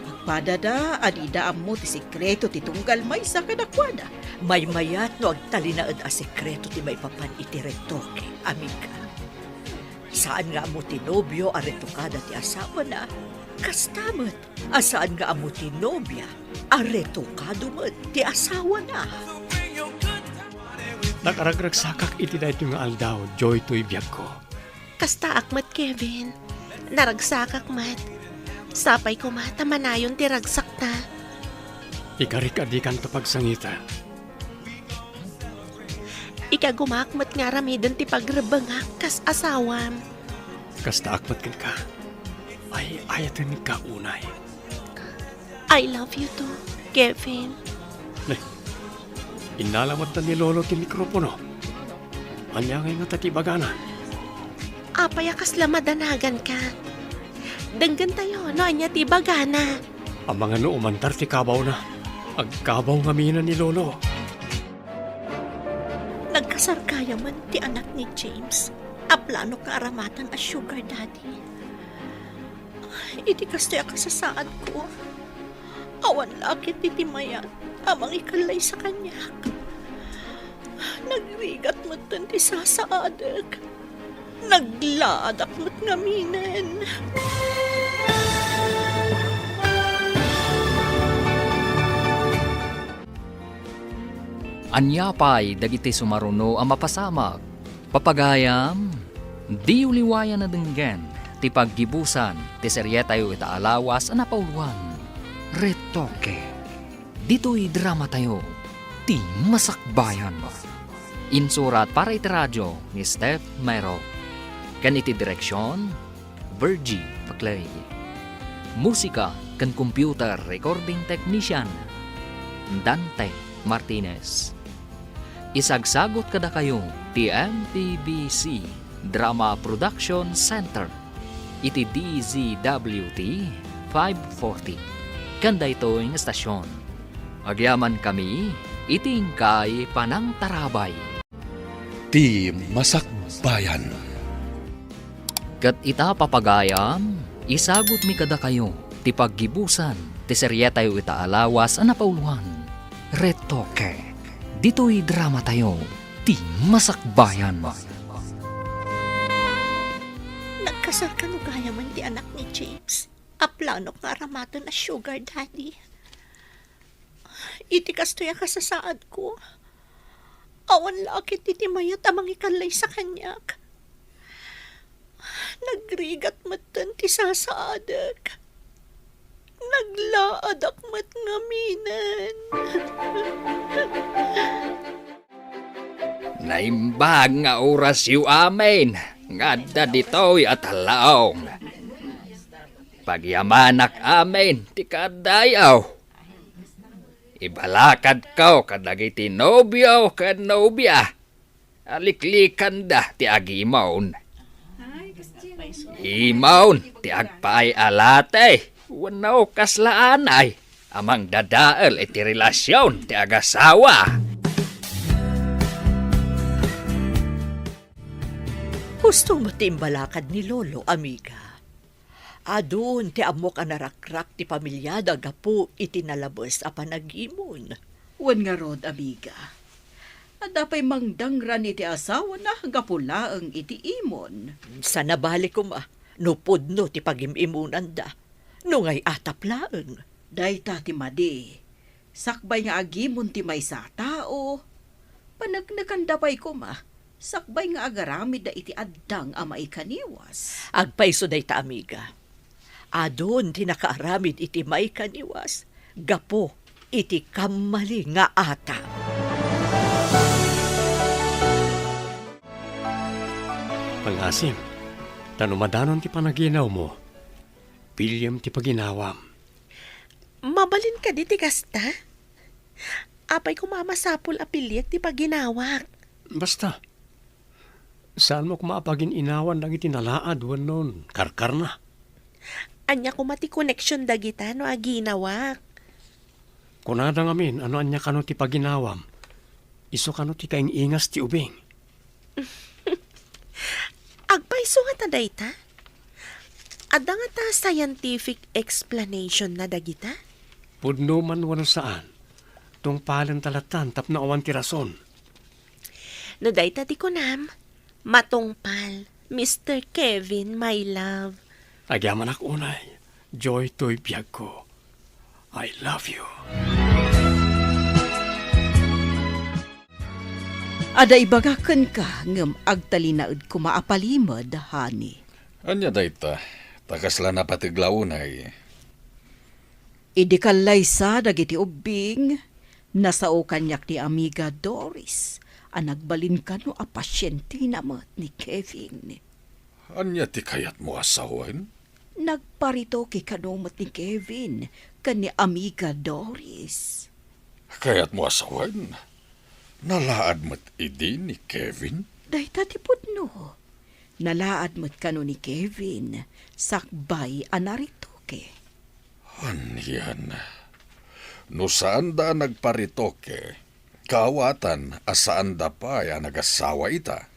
Agpadada a dida ammo ti sekreto ti tunggal maysa kadakuada. Maymayat no agtalinaed a sekreto ti maipapan iti retoke, amiga. Saan nga ammo ti nobio a retokada ti asawana, kasta met a saan nga ammo ti nobia a retokado met ti asawana. Nakaragragsakak iti daytoy nga aldaw, Joy, toy biagko. Kastaak met, Kevin. Naragsakak met. Sapay koma ta manayon ti ragsakta. Ikarik a dikanto pagsangita. Ikagumaak met nga aramiden ti pagrebbengak kas asawam. Kastaak met kenka. Ay, ayatenka unay. I love you too, Kevin. Ne, innala met ni Lolo ti mikropono. Ania ngay ngata ti ibagana? Apay a kasla madanaganka? Denggentayo no ania ti ibagana. Amangan no umantar ti kabawna. Agkabaw ngamin ni Lolo. Nagkasar gayamen ti anak ni James a planok nga aramatan a sugar daddy. Iti kastoy a kasasaadko, awan la ket iti mayat a mangikallaysa kaniak. Nagrigat metten ti sasaadek. Naglaadak met ngaminen. Ania pay dagiti sumaruno a mapasamak? Papagayam, diyo liwayan a denggen ti paggibusan ti serietayo ita a lawas a napauloan, Retoke. Ditoy dramatayo, ti Masakbayan. Insurat para iti radio ni Steph Mero. Ken iti direksion, Virgie Paclay. Musika ken computer recording technician, Dante Martinez. Isagsagut kadakayo ti M P B C Drama Production Center iti D Z W T five forty. Ken daytoy nga estasion, agyamankami iti inkay panangtarabay. Ti Masakbayan. Ket ita, papagayam, isagutmi kadakayo ti paggibusan ti serietayo ita a lawas a napauloan, Retoke. Ditoy dramatayo, ti Masakbayan. Nagkasar kano gayamen ti anak ni James a planok nga aramaten a sugar daddy. Iti kastoy a kasasaadko, awan la ket iti mayat a mangikallaysa kaniak. Nagrigat metten ti sasaadek. Naglaadak met ngaminen. Naimbag nga orasyo amin nga adda ditoy a tallaong. Pagyamanak amin ti kaaddayo. Ibalakadko kadagiti nobio ken nobia a liklikanda ti agimon. Imon ti agpaay a lati wenno kasla anay a mangdadael iti relasion ti agasawa. Husto met ti imbalakad ni Lolo, amiga. Adun ti ammok a narakrak ti pamiliada gapu iti nalabes a panagimon. Wen ngarud, amiga, adda pay mangdangran iti asawana gapu laeng iti imon. Saan a bale koma no pudno ti pagim-imonanda, no ngay-atap laeng. Dayta ti madi. Sakbay nga agimon ti maysa a tao, paneknekanda pay koma, sakbay nga agaramidda iti addang a maikaniwas. Agpayso dayta, amiga. Adun ti nakaaramid iti maikaniwas gapu iti kammali nga atap. Pangasim, ta no madanon ti panaginawmo, piliem ti paginawam. Mabalin kadi ti kasta? Apay koma a masapul a piliek ti paginawak? Basta, saanmo koma a pagin-inawan dagiti nalaad wenno karkarna. Ania koma ti koneksion dagita no aginawak? Kunada ngamin a no ania kano ti paginawam, isu kano ti kaing-ingas ti ubing. Agpayso ngata dayta? Adda ngata scientific explanation na dagita? Pudno man wenno saan, tungpalenta lattan tapno awan ti rason. No dayta ti kunam, matungpal, Mister Kevin, my love. Agyamanak unay, Joy toy biagko. I love you. Adda ibaga kenka, ngem agtalinaed koma a palimed, honey. Ania dayta? Ta kasla napateg la unay. Idi kallaysa dagiti ubbing, nasao kaniak ni Amiga Doris a nagbalin kano a pasientena met ni Kevin. Ania ti kayatmo a sawen? Nagparitoke kano met ni Kevin ken ni Amiga Doris. Kayatmo a sawen? Nalaad met idi ni Kevin? Dayta ti pudno. Nalaad met kano ni Kevin sakbay a naritoke. Anian? No saanda a nagparitoke, kaawatan a saanda pay a nagasawa ita.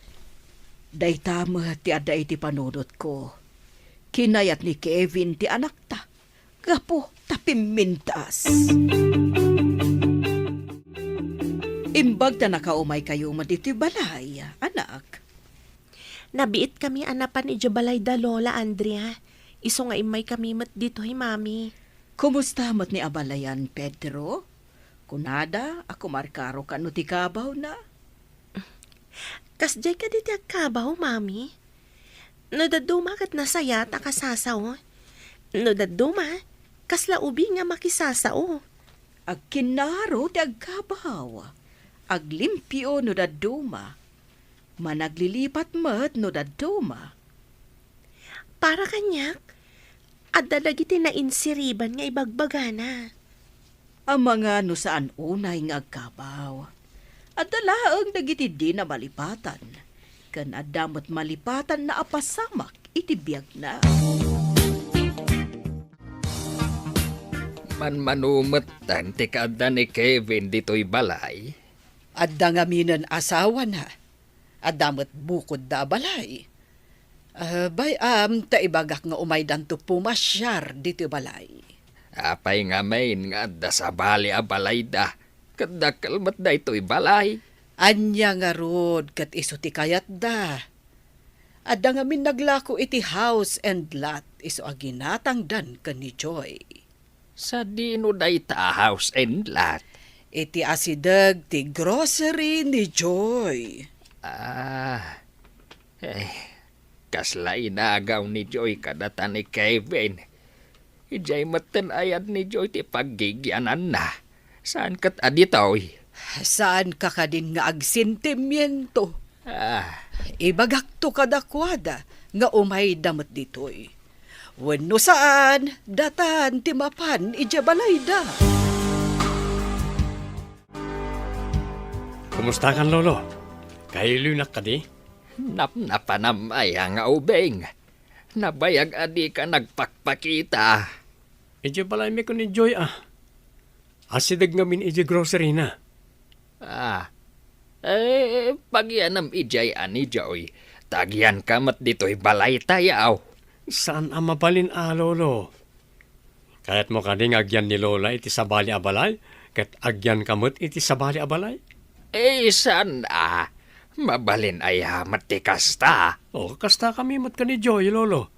Dayta met ti adda iti panunotko. Kinayat ni Kevin ti anakta gapu ta pimmintas. Imbag ta nakaumaykayo met ditoy balay, anak. Nabiitkami a napan idiay balay da Lola Andrea. Isu nga immaykami met ditoy, Mami. Kumusta met ni abalayan, Pedro? Kunada a kumarkaro kano ti kabawna? Kasdiay kadi ti agkabaw, Mami? No dadduma ket nasayaat a kasasao. No dadduma, kasla ubing a makisasao. Agkinnaro ti agkabaw. Aglimpio no dadduma. Managlilipat met no dadduma. Para kaniak, adda dagiti nainsiriban nga ibagbagana. Amangan no saan unay nga agkabaw. Adda laeng dagiti dina malipatan, ken adda met malipatanna a pasamak iti biagna. Manmano metten ti kaadda ni Kevin ditoy balay? Adda ngaminen asawana. Adda met bukodda a balay. Ah, bay-am ta ibagak nga umaydanto pumasiar ditoy balay. Apay ngamin nga adda sabali a balayda, ket dakkel met daytoy balay? Ania ngarud ket isu ti kayatda? Adda ngamin naglako iti house and lot isu a ginatangdan ken ni Joy. Sadino dayta a house and lot? Iti asideg ti grocery ni Joy. Ah, eh, kasla inagaw ni Joy kadata ni Kevin. Idiay metten ayat ni Joy ti paggigiananna. Saan ket a ditoy? Saanka kadin nga agsentimiento? Ah. Ibagakto kadakuada nga umayda met ditoy. Wenno saan, datan ti mapan idiay balayda. Kumustakan, Lolo? Kailoynak kadi? Napnapanam aya nga ubing? Nabayag a dika nagpakpakita. Idiay balaymi ken ni Joy a. Asideg ngamin idiay grocery-na. Ah. Eh, pagianam idiay a ni Joy. Ta agianka met ditoy balaytayo. Saan a mabalin a, Lolo. Kayatmo kadi nga agian ni Lola iti sabali a balay, ket agianka met iti sabali a balay? Eh, saan a. Mabalin aya met ti kasta? O, kastakami met ken ni Joy, Lolo.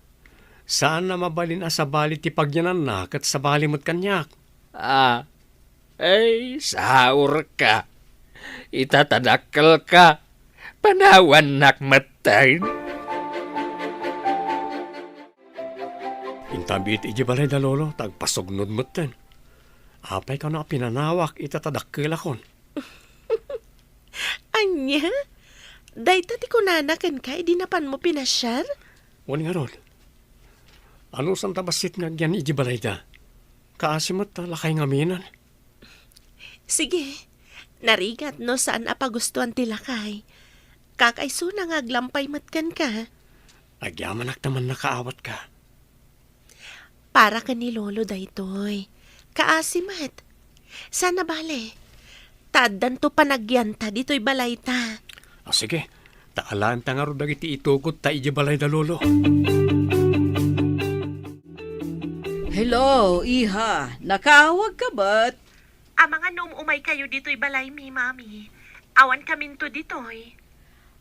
Saan a mabalin a sabali ti pagiananna ket sabali met kaniak. Ah, ay, saurka. Ita ta dakkelka. Panawannak metten. Intabiit idiay balay da Lolo, ta agpasugnod metten. Apay kano a pinanawak ita ta dakkelakon? Ania? Dayta ti kunana kenka idi napanmo pinasiar? Wen ngarud. Anusan ta bassit nga agian idiay balayda? Kaasi met ta lakay ngaminen. Sige, narigat no saan a pagustuan ti lakay. Kakaisuna nga aglampay met kenka. Agyamanak ta mannakaawatka. Para ken ni Lolo daytoy. Kaasi met. Saan a bale. Ta addanto panagianta ditoy balayta. Ah, sige. Ta alaenta ngarud dagiti itugod ta idiay balay da Lolo. Hello, iha. Nakaawagka met? Amangan no um-umaykayo ditoy balaymi, Mami. Awankaminto ditoy.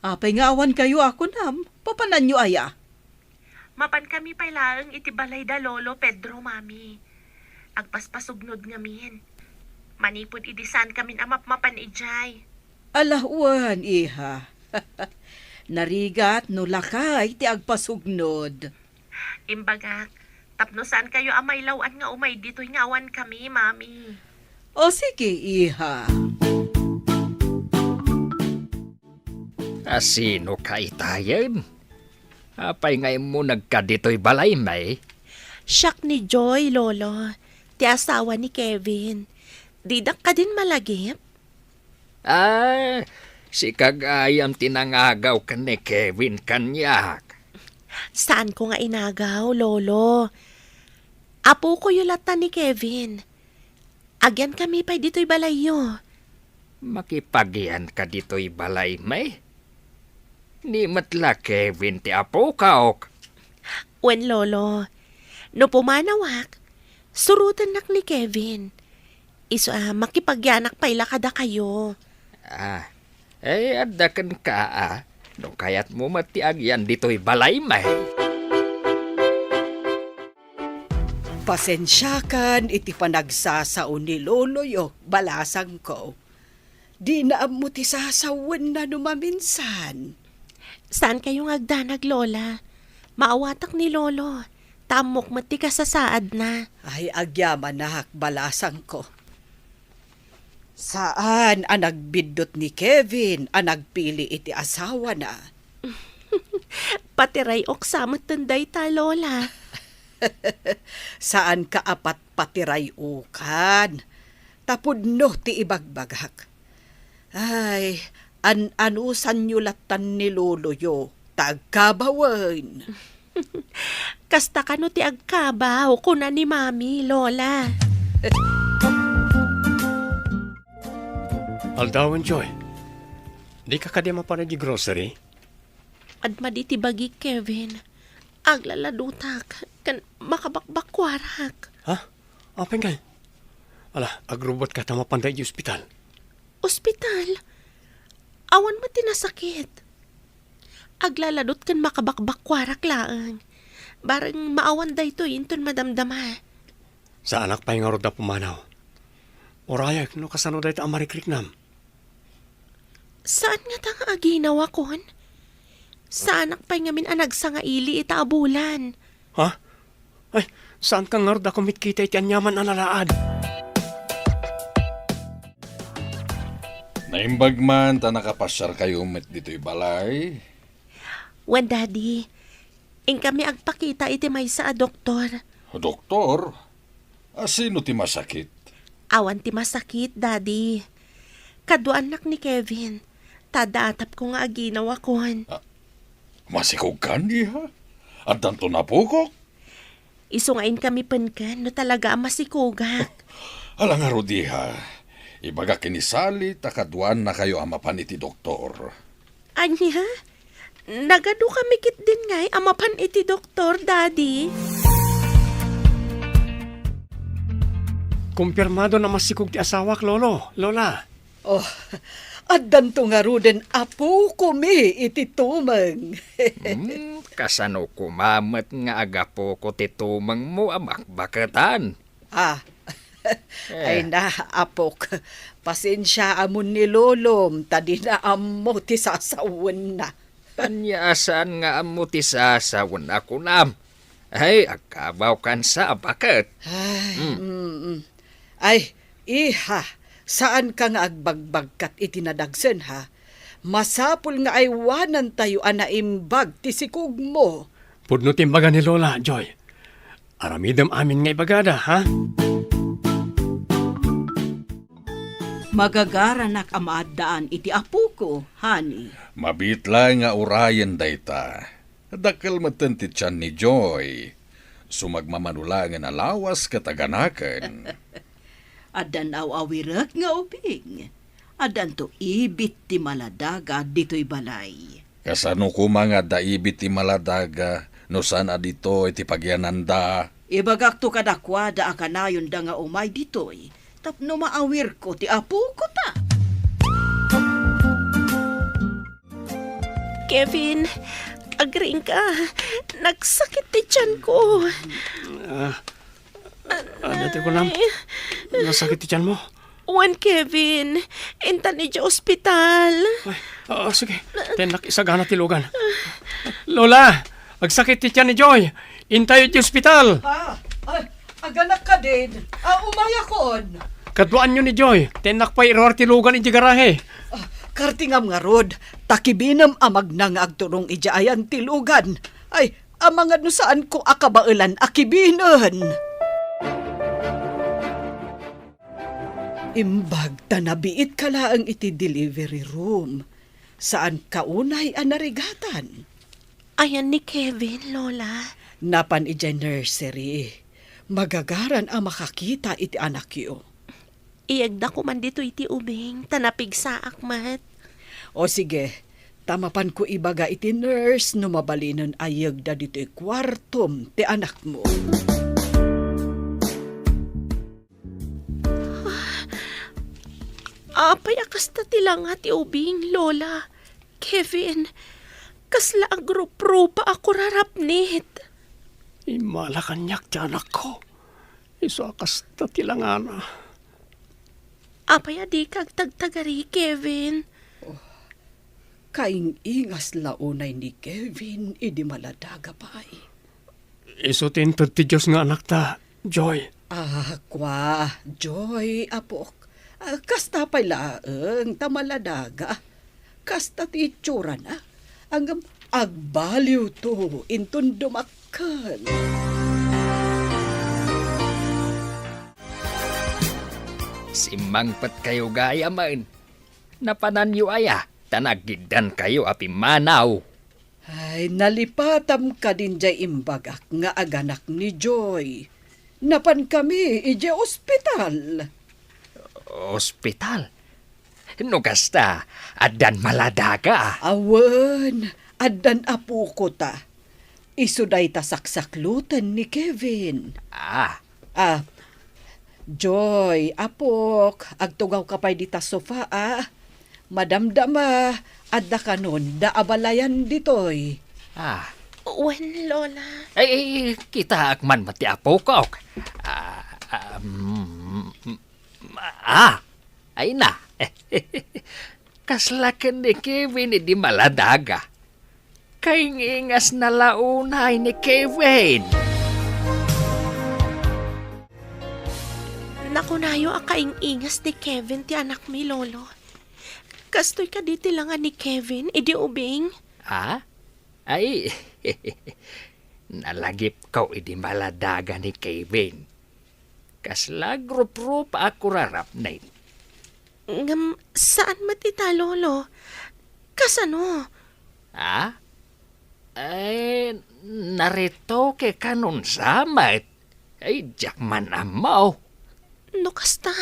Apay nga awankayo a kunam? Papananyo aya? Mapankami pay laeng iti balay da Lolo Pedro, Mami. Agpaspasugnod ngamin. Manipud idi saankamin a mapmapan idiay. Ala wen, iha. Narigat no lakay ti agpasugnod. Imbagak, tapno saankayo a mailaw-an nga umay ditoy nga awankami, Mami. O sige, iha. A, sinoka itayen? Apay nga immunagka ditoy balaymi? Siak ni Joy, Lolo, ti asawa ni Kevin. Didak kadin malagip? Ah, sika gayam ti nangagaw ken ni Kevin kaniak. Saanko nga inagaw, Lolo. Apokoyo latta ni Kevin. Agyankami pay ditoy balayyo. Makipagyanka ditoy balay, may? Ni met la Kevin ti apokak. Wen, Lolo. No pumanawak, surotennak ni Kevin. Isu a makipagyanak pay la kadakayo. Ah, eh, adda kenka, a. No kayatmo met ti agyan ditoy balay, may. Pasensiakan iti panagsasao ni loloyo, balasangko. Dina ammo ti sasawenna no maminsan. Saankayo nga agdanag, Lola. Maawatak ni Lolo. Ta ammok met ti kasasaadna. Ay, agyamanak, balasangko. Saan a nagbiddut ni Kevin a nagpili iti asawana. Patiray-ok sa metten dayta, Lola. Saanka a patpatiray-okan. Ta pudno ti ibagbagak. Ay, an-anusanyo lattan ni loloyo, ta agkabawen. Kasta kano ti agkabaw, kuna ni Mami, Lola. Aldawen, Joy. Dika kadi mapan idiay grocery? Adda madi ti bagik, Kevin. Aglaladutak ken makabakbakkuarak. Ha? Apay ngay? Ala, agrubotka ta mapanda idiay ospital. Ospital? Awan met ti nasakit. Aglaladut ken makabakbakkuarak laeng. Bareng maawan daytoy inton madamdama. Saanak pay ngarud a pumanaw. Urayek no kasano dayta a marikriknam. Saan ngata nga aginawakon? Saanak pay ngamin a nagsangaili ita a bulan. Ha? Ay, saanka ngarud a kumitkita iti aniaman a nalaad? Naimbag man ta nakapasiarkayo met ditoy balay. Wen, Daddy. Inkami agpakita iti maysa a doktor. Doktor? A, sino ti masakit? Awan ti masakit, Daddy. Kaduaannak ni Kevin. Ta adda atapko nga aginawakon. Ah, masikogkan, iha? Addanto napukok? Isu nga inkami penken no talaga a masikogak. Ala ngarud, iha. Ibagak ken ni Sally ta kaduaannakayo a mapan iti doktor. Ania? Nagadu kami ketdin ngay a mapan iti doktor, Daddy? Kumpirmado a masikog ti asawak, Lolo, Lola. Oh, addanto ngaruden a pukomi iti tumeng. Hmm, kasano koma met nga agapuko ti tumengmo a bakbaketan? Ah. Eh. Ay na, apok. Pasensiaamon ni lolom, ta dina ammo ti sasawenna. Ania a saan nga ammo ti sasawenna, kunam? Ay, agkabawkan sa a baket. Ay, Hmm. mm, mm. Ay, iha, saanka nga agbagbagkat iti nadagsen, ha? Masapul nga aywanantayo a naimbag ti sikogmo. Pudno ti imbaga ni Lola, Joy. Aramidem amin nga ibagada, ha? Magagaranak a maaddaan iti apoko, honey. Mabiit laeng nga urayen dayta. Dakkel metten ti tian ni Joy. Sumagmamano laengen a lawas ket aganaken. Addan aw-awirek nga ubing. Addanto ibit ti maladaga ditoy balay. Kasano koma nga adda ibit ti maladaga no saan a ditoy ti pagyananda? Ibagakto kadakuada a kanayonda nga umay ditoy tapno maawirko ti apokota. Kevin, agriingka. Nagsakit ti tianko. Ah, ano ti kunam? Ay. Nasakit ti tianmo? Wen, Kevin. Intan idiay ospital. Ay, ah, sige. Tennak isagana ti lugan. Lola, agsakit ti tian ni Joy. Intayo idiay ospital. Ah, ay, aganak kadin. Ah, umayakon. Kaduaanyo ni Joy. Tennak pay iruar ti lugan idiay garahe. Ah, kartingam ngarud. Ta kibinem a magna nga agturong idiay ayan ti lugan. Ay, amangan no saanko a kabaelan a kibinen. Imbag ta nabiitka laeng iti delivery room. Saanka unay a narigatan? Ayan ni Kevin, Lola? Napan idiay nursery. Magagaran a makakita iti anakyo. Iyegda koman ditoy ti ubing, ta napigsaak met. O sige, ta mapanko ibaga iti nurse no mabalinen a iyegda ditoy kuartom ti anakmo. Apay a kasta ti langa ti ubing, Lola? Kevin, kasla agruprupa a kurarapnit. Immala kaniak ti anakko. Isu a kasta ti langana. Apay a dika agtagtagari, Kevin? Oh, kaing-ingas la unay ni Kevin idi maladaga pay. Isu ti inted ti Dios nga anakta, Joy. Ah, kua, Joy, apok. Ah, kasta pay laeng ta maladaga. Kasta ti itsurana. Ngem agbaliwto inton dumakkel. Simmangpetkayo gayamen. Napananyo aya ta nagiddankayo a pimmanaw? Ay, nalipatam kadin diay imbagak nga aganak ni Joy. Napankami idiay ospital. Ospital? No kasta, addan maladaga? Awan, addan apokota. Isu dayta saksakloten ni Kevin. Ah. Ah, Joy, apok, agtugawka pay dita sofa, a. Madamdama, adda kanon da abalayan ditoy. Ah. Wen, Lola. Ay, ay, kitaak man met ti apokok. Ah, ah, mm, mm, ah, ay na. Kasla ken ni Kevin idi maladaga. Kaing-ingasna la unay ni Kevin. Nakunayo a kaing-ingas ni Kevin ti anakmi, Lolo. Kastoy kadi ti langa ni Kevin idi ubing? Ha? Ay, nalagipko idi maladaga ni Kevin. Kasla agruprupa a kurarapnit. Ngem saan met ita, Lolo? Kasano? Ha? Ay, naretoke kanon sa met. Ay, diak man ammo. No kasta,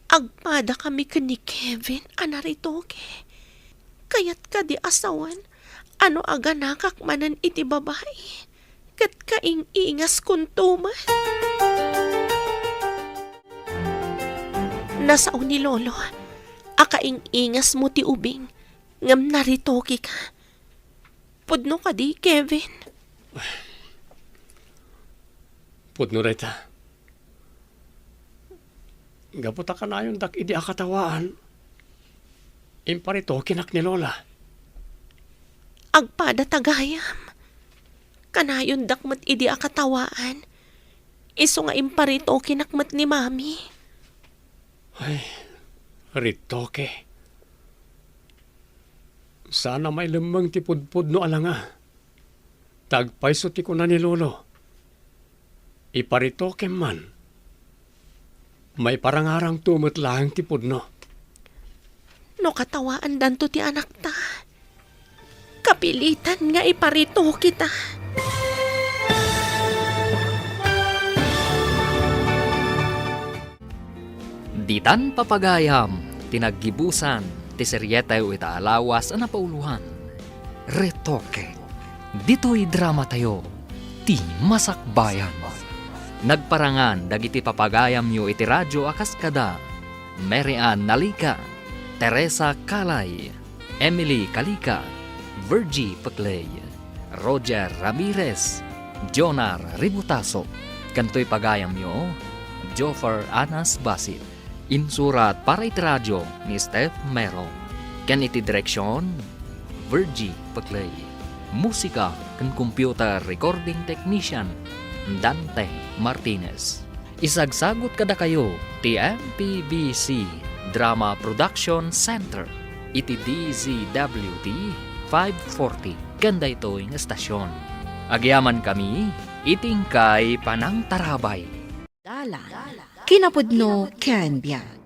agpadakami ken ni Kevin a naretoke. Kayat kadi a sawen a no aganakak manen iti babai, ket kaing-ingaskonto met. Nasao ni Lolo a kaing-ingasmo ti ubing ngem naritokeka. Pudno kadi, Kevin? Pudno dayta. Gapu ta kanayondak idi akatawaan, imparitokenak ni Lola. Agpada ta gayam. Kanayondak met idi akatawaan, isu nga imparitokenak met ni Mami. Ay, ritoke. Saan a mailemmeng ti pudpudno a langa. Ta agpayso ti kuna ni Lolo, iparitokem man, maiparangarangto met laeng ti pudno. No katawaandanto ti anakta, kapilitan nga iparitoketa. Ditan papagayam ti naggibusan ti serieteyo ita a lawas a napauloan, Retoke. Ditoy dramatayo, ti Masakbayan. Nagparangan dagiti papagayamyo iti radio a kas kada Mary Ann Nalica, Teresa Calay, Emily Calica, Virgie Peclay, Roger Ramirez, Jonar Ributaso, ken toy pagayamyo, Joffer Anas Basit. Insurat para iti radio ni Steph Mero. Ken iti direksion, Virgie Peclay. Musika ken computer recording technician, Dante Martinez. Isagsagut kadakayo ti M P B C Drama Production Center iti D Z W T five forty ken daytoy nga estasion. Agyamankami iti inkay panangtarabay. Dalan, kinapudno ken biag.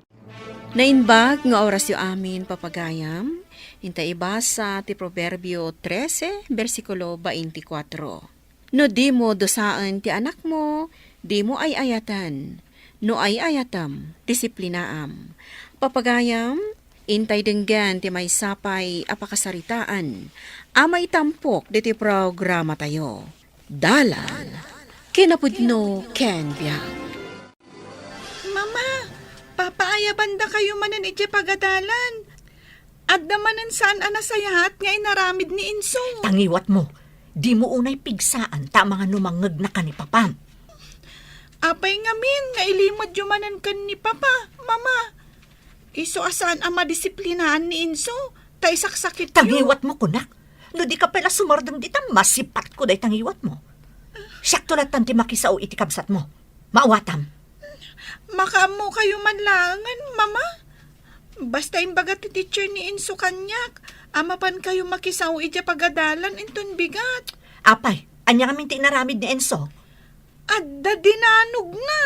Naimbag nga orasyo amin, papagayam. Inta ibasa ti Proverbio trese, bersikulo twenty-four. No dimo dusaen ti anakmo, dimo ay-ayaten. No ay-ayatem, disiplinaam. Papagayam, intay denggen ti maysa pay a pakasaritaan a maitampok ditoy programatayo. Dalan, kinapudno ken biag. Mama, papaayabandakayo manen idiay pagadalan. Adda manen saan a nasayaat nga inaramid ni Enzo. Tangiwatmo, dimo unay pigsaan ta amangan no mangngegna ken ni papam. Apay ngamin nga ilimedyo manen ken ni papa, mama? Isu a saan a madisiplinaan ni Enzo, ta isaksakityo. Tangiwatmo kunak. No dika pay la sumardeng dita, masipatko dayta ngiwatmo. Siakto lattan ti makisao iti kabsatmo. Maawatam. Makaammokayo man laengen, mama. Basta imbaga ti teacher ni Enzo kaniak a mapankayo makisao idiay pagadalan inton bigat. Apay, ania ngamin ti inaramid ni Enzo? Adda dinanogna.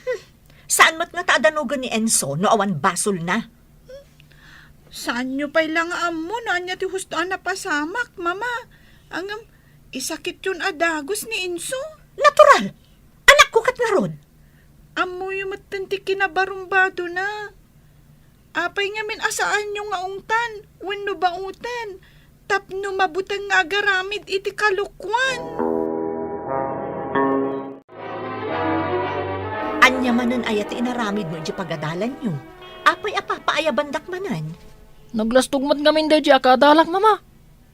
Hmm. Saan met ngata a danogen ni Enzo no awan basolna? Saanyo pay la nga ammo no ania ti husto a napasamak, mama. Ngem, isakityon a dagus ni Enzo. Natural! Anakko ket ngarud. Ammoyo metten ti kinabarumbadona. Apay ngamin a saanyo nga ungtan wenno baoten tapno mabuteng nga agaramid iti kalokuan? Ania manen aya ti inaramidmo idiay pagadalanyo? Apay a papaayabandak manen? Naglastog met ngamin daydiay a kaadalak, mama.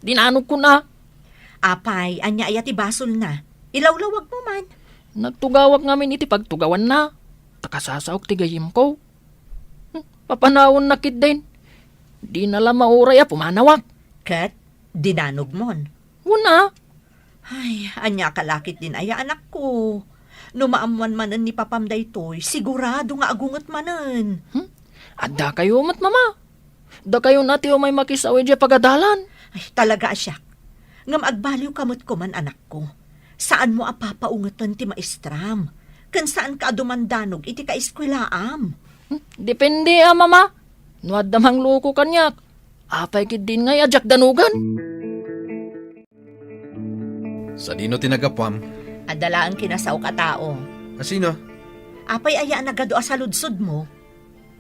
Dinanogkon a. Apay, ania aya ti basolna? Ilawlawagmo man. Nagtugawak ngamin iti pagtugawanna. Ta kasasaok ti gayyemko. Hmm, papanawenna ketdin. Dina la mauray a pumanawak. Ket dinanogmon? Wen a. Ay, ania ka la ketdin aya, anakko? No maammoan manen ni papam daytoy, sigurado nga agunget manen. Hmm? Addakayo met, mama. Dakayon a ti umay makisao idiay pagadalan. Ay, talaga a siak. Ngem agbaliwka met koman, anakko. Saanmo a papaungeten ti maestram, ken saanka a dumandanog iti kaeskuelaam. Hmm, depende a, mama. No adda mangloko kaniak, apay ketdin ngay a diak danogen? Sadino ti nagapuam? Adda laeng kinasaok a tao. A sino? Apay aya a nagadu a saludsodmo?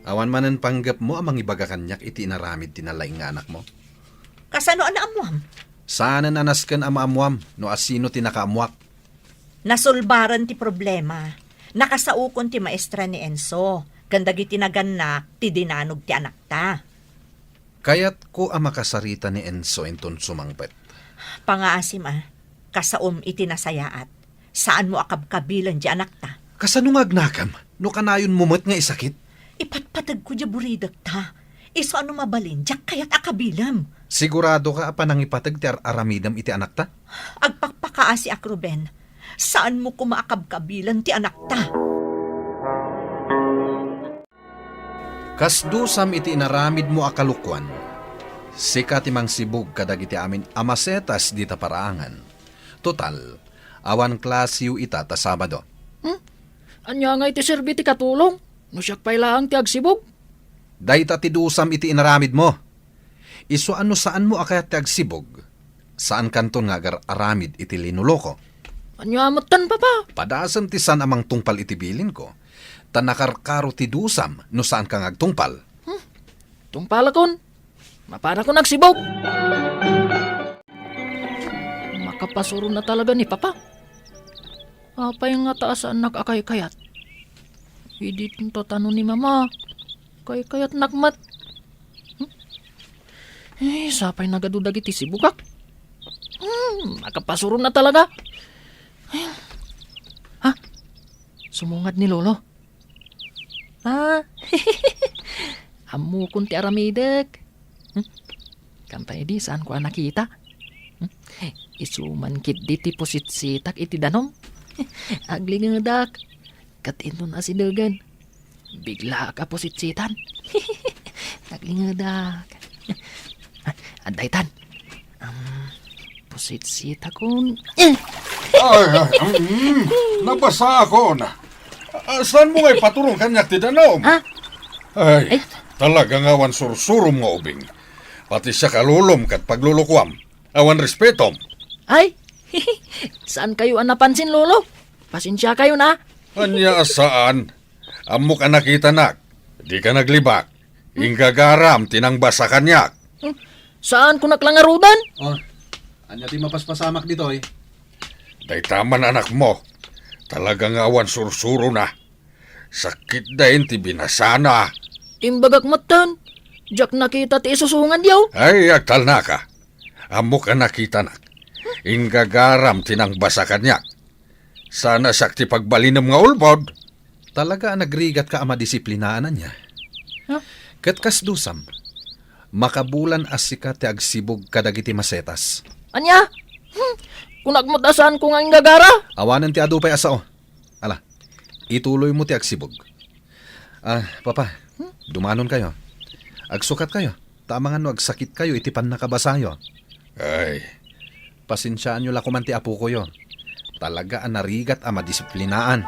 Awan manen panggepmo a mangibaga kaniak iti inaramid ti nalaing nga anakmo? Kasano a naammuam? Saanen a nasken a maammuam no asino ti nakaammuak. Nasulbaren ti problema. Nakasaokon ti maestra ni Enzo ken dagiti nagannak ti dinanog ti anakta. Kayatko a makasarita ni Enzo inton sumangpet. Pangaasim a, kasaom iti nasayaat. Saanmo a kabkabilen ti anakta. Kasano nga agnakam no kanayonmo met nga isakit? Ipatpategko diay buridekta. Isu a no mabalin, diak kayat a kabilem. Siguradoka a panangipateg ti ar-aramidem iti anakta? Agpakpakaasiak, Ruben. Saanmo koma a kabkabilen ti anakta. Kas dusam iti inaramidmo a kalokuan, sika ti mangsibug kadagiti amin a masetas dita paraangan. Total, awan klasiyo ita ta Sabado. Hmm? Ania ngay ti serbi ti katulong no siak pay laeng ti agsibug? Dayta ti dusam iti inaramidmo. Isu a no saanmo a kayat ti agsibug, saankanton nga agar-aramid iti linuloko. Ania metten, Papa? Padasem ti saan a mangtungpal iti bilinko, ta nakarkaro ti dusam no saanka nga agtungpal. Hmm. Tungpalakon. Mapanakon agsibug. Makapasuron a talaga ni Papa. Apay ngata a saannak a kaykayat? Idi tano ni Mama, kaykayatnak met. Hmm? Eh, sapay nagadu dagiti sibugak. Hmm, makapasuron a talaga. Ha? Sumungad ni Lolo. Ah, ammokon ti aramidek. Hmm? Kampay di, saanko a nakita. Hmm? Isu man ketdi ti pusitsitak iti danum. Aglingedak. Ket inton asidegen, biglaak a pusitsitan. Aglingedak. Ah, adda itan. Um, pusitsitakon. Eh! Ay, ay, mm, nabasaakon. Ah, saanmo nga ipaturong kaniak ti danum? Ha? Ay, ay, talaga nga awan sursurom nga ubing. Pati siak a lolom ket paglulukuam. Awan respetom. Ay, saan kayo a napansin, Lolo? Pasensia kayo na. Ania a saan? Ammok a nakitanak. Dika naglibak. Inggagaram ti nangbasa kaniak. Hmm, saan ko naklangarudan? Oh, ania ti mapaspasamak ditoy? Dayta man anakmo. Talaga nga awan sursurona. Sakit dain ti binasana. Imbagak metten, diak nakita ti isusungad diyo. Ay, agtalnaka. Ammok a nakitanak. Inggagaram ti nangbasa kaniak. Sana siak ti pagbalinem nga ulbod. Talaga a nagrigatka a madisiplinaan ania. Huh? Ket kas dusam, makabulan a sika ti agsibog kadagiti masetas. Ania? Hmm. Kunak met a saan ko nga inggagara? Awanen ti adu pay a sao. Ala, ituloy mo ti agsibog. Ah, Papa, dumanon kayo. Agsukat kayo. Ta amangan no agsakit kayo iti pannakabasayo. Ay. Pasensiaanyo la koman ti apokoyo. Talaga a narigat a madisiplinaan.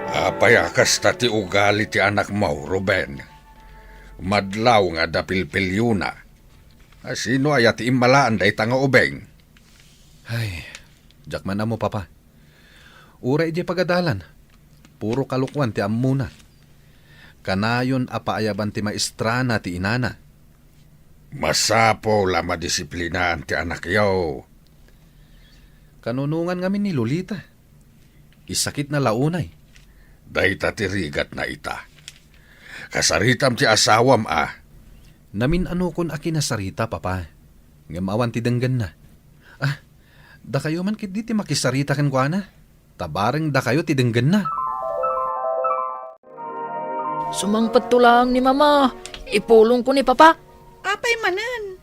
Apay a kasta ti ugali ti anakmo, Ruben? Madlaw nga adda pilpiliona. A, sino aya ti immalaan dayta nga ubing? Ay, diak man ammo, Papa. Uray idiay pagadalan, puro kalokuan ti ammona. Kanayon a paayaban ti maestrana ti inana. Masapul a madisiplinaan ti anakyo. Kanunongan ngamin ni Lolita. Isakitna la unay. Dayta ti rigatna ita. Kasaritam ti asawam a. Namin-anokon a kinasarita, Papa. Ngem awan ti denggenna. Ah, dakayo man ketdi ti makisarita kenkuana. Ta bareng dakayo ti denggenna. Sumangpetto laeng ni Mama. Ipulongko ni Papa. Apay manen?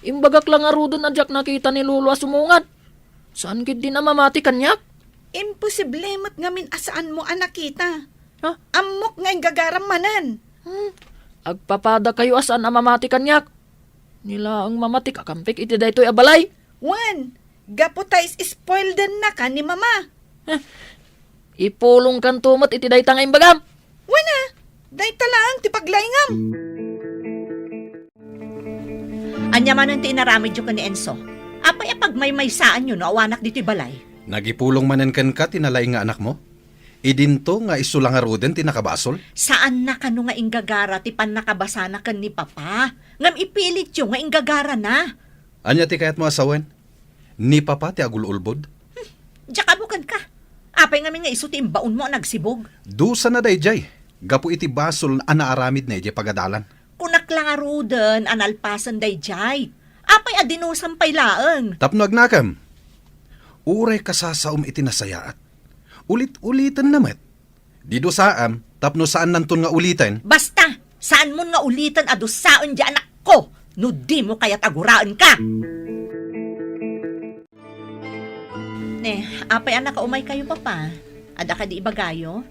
Imbagak la ngaruden a diak nakita ni Lolo a sumungad. Saan ketdin a mamati kaniak? Imposible met ngamin a saanmo a nakita. Ha? Ammok nga inggagaram manen. Hmm. Agpapadakayo a saan a mamati kaniak. Ni laeng Mama ti kakampik iti daytoy a balay. Wen, gapu ta is-spoildennaka ni Mama. Heh, ipulongkanto met iti dayta nga imbagam. Wen a, dayta laeng ti paglaingam. Ania manen ti inaramidyo ken ni Enzo? Apay a pagmaymaysaanyo no awanak ditoy balay? Nagipulong manen kenka ti nalaing nga anakmo? Idinto nga isu la ngaruden ti nakabasol? Saanna kano nga inggagara ti pannakabasana ken ni Papa, ngem ipilityo nga inggagarana. Ania ti kayatmo a sawen? Ni Papa ti agul-ulbod? Hmm, diak ammo kenka. Apay ngamin nga isu ti imbaonmo a nagsibog? Dusana daydiay, gapu iti basol a naaramidna idiay pagadalan. Kunak la ngaruden a nalpasen daydiay. Apay a dinusam pay laeng? Tapno agnakem. Uray kasasaom iti nasayaat. Ulit-ulitenna met. Di dusaam, tapno saannanton nga uliten. Basta, saanmon nga uliten a dusaen diay anakko, no dimo kayat a guraenka. Ne, apay a nakaumay kayo, Papa? Adda kadi ibagayo?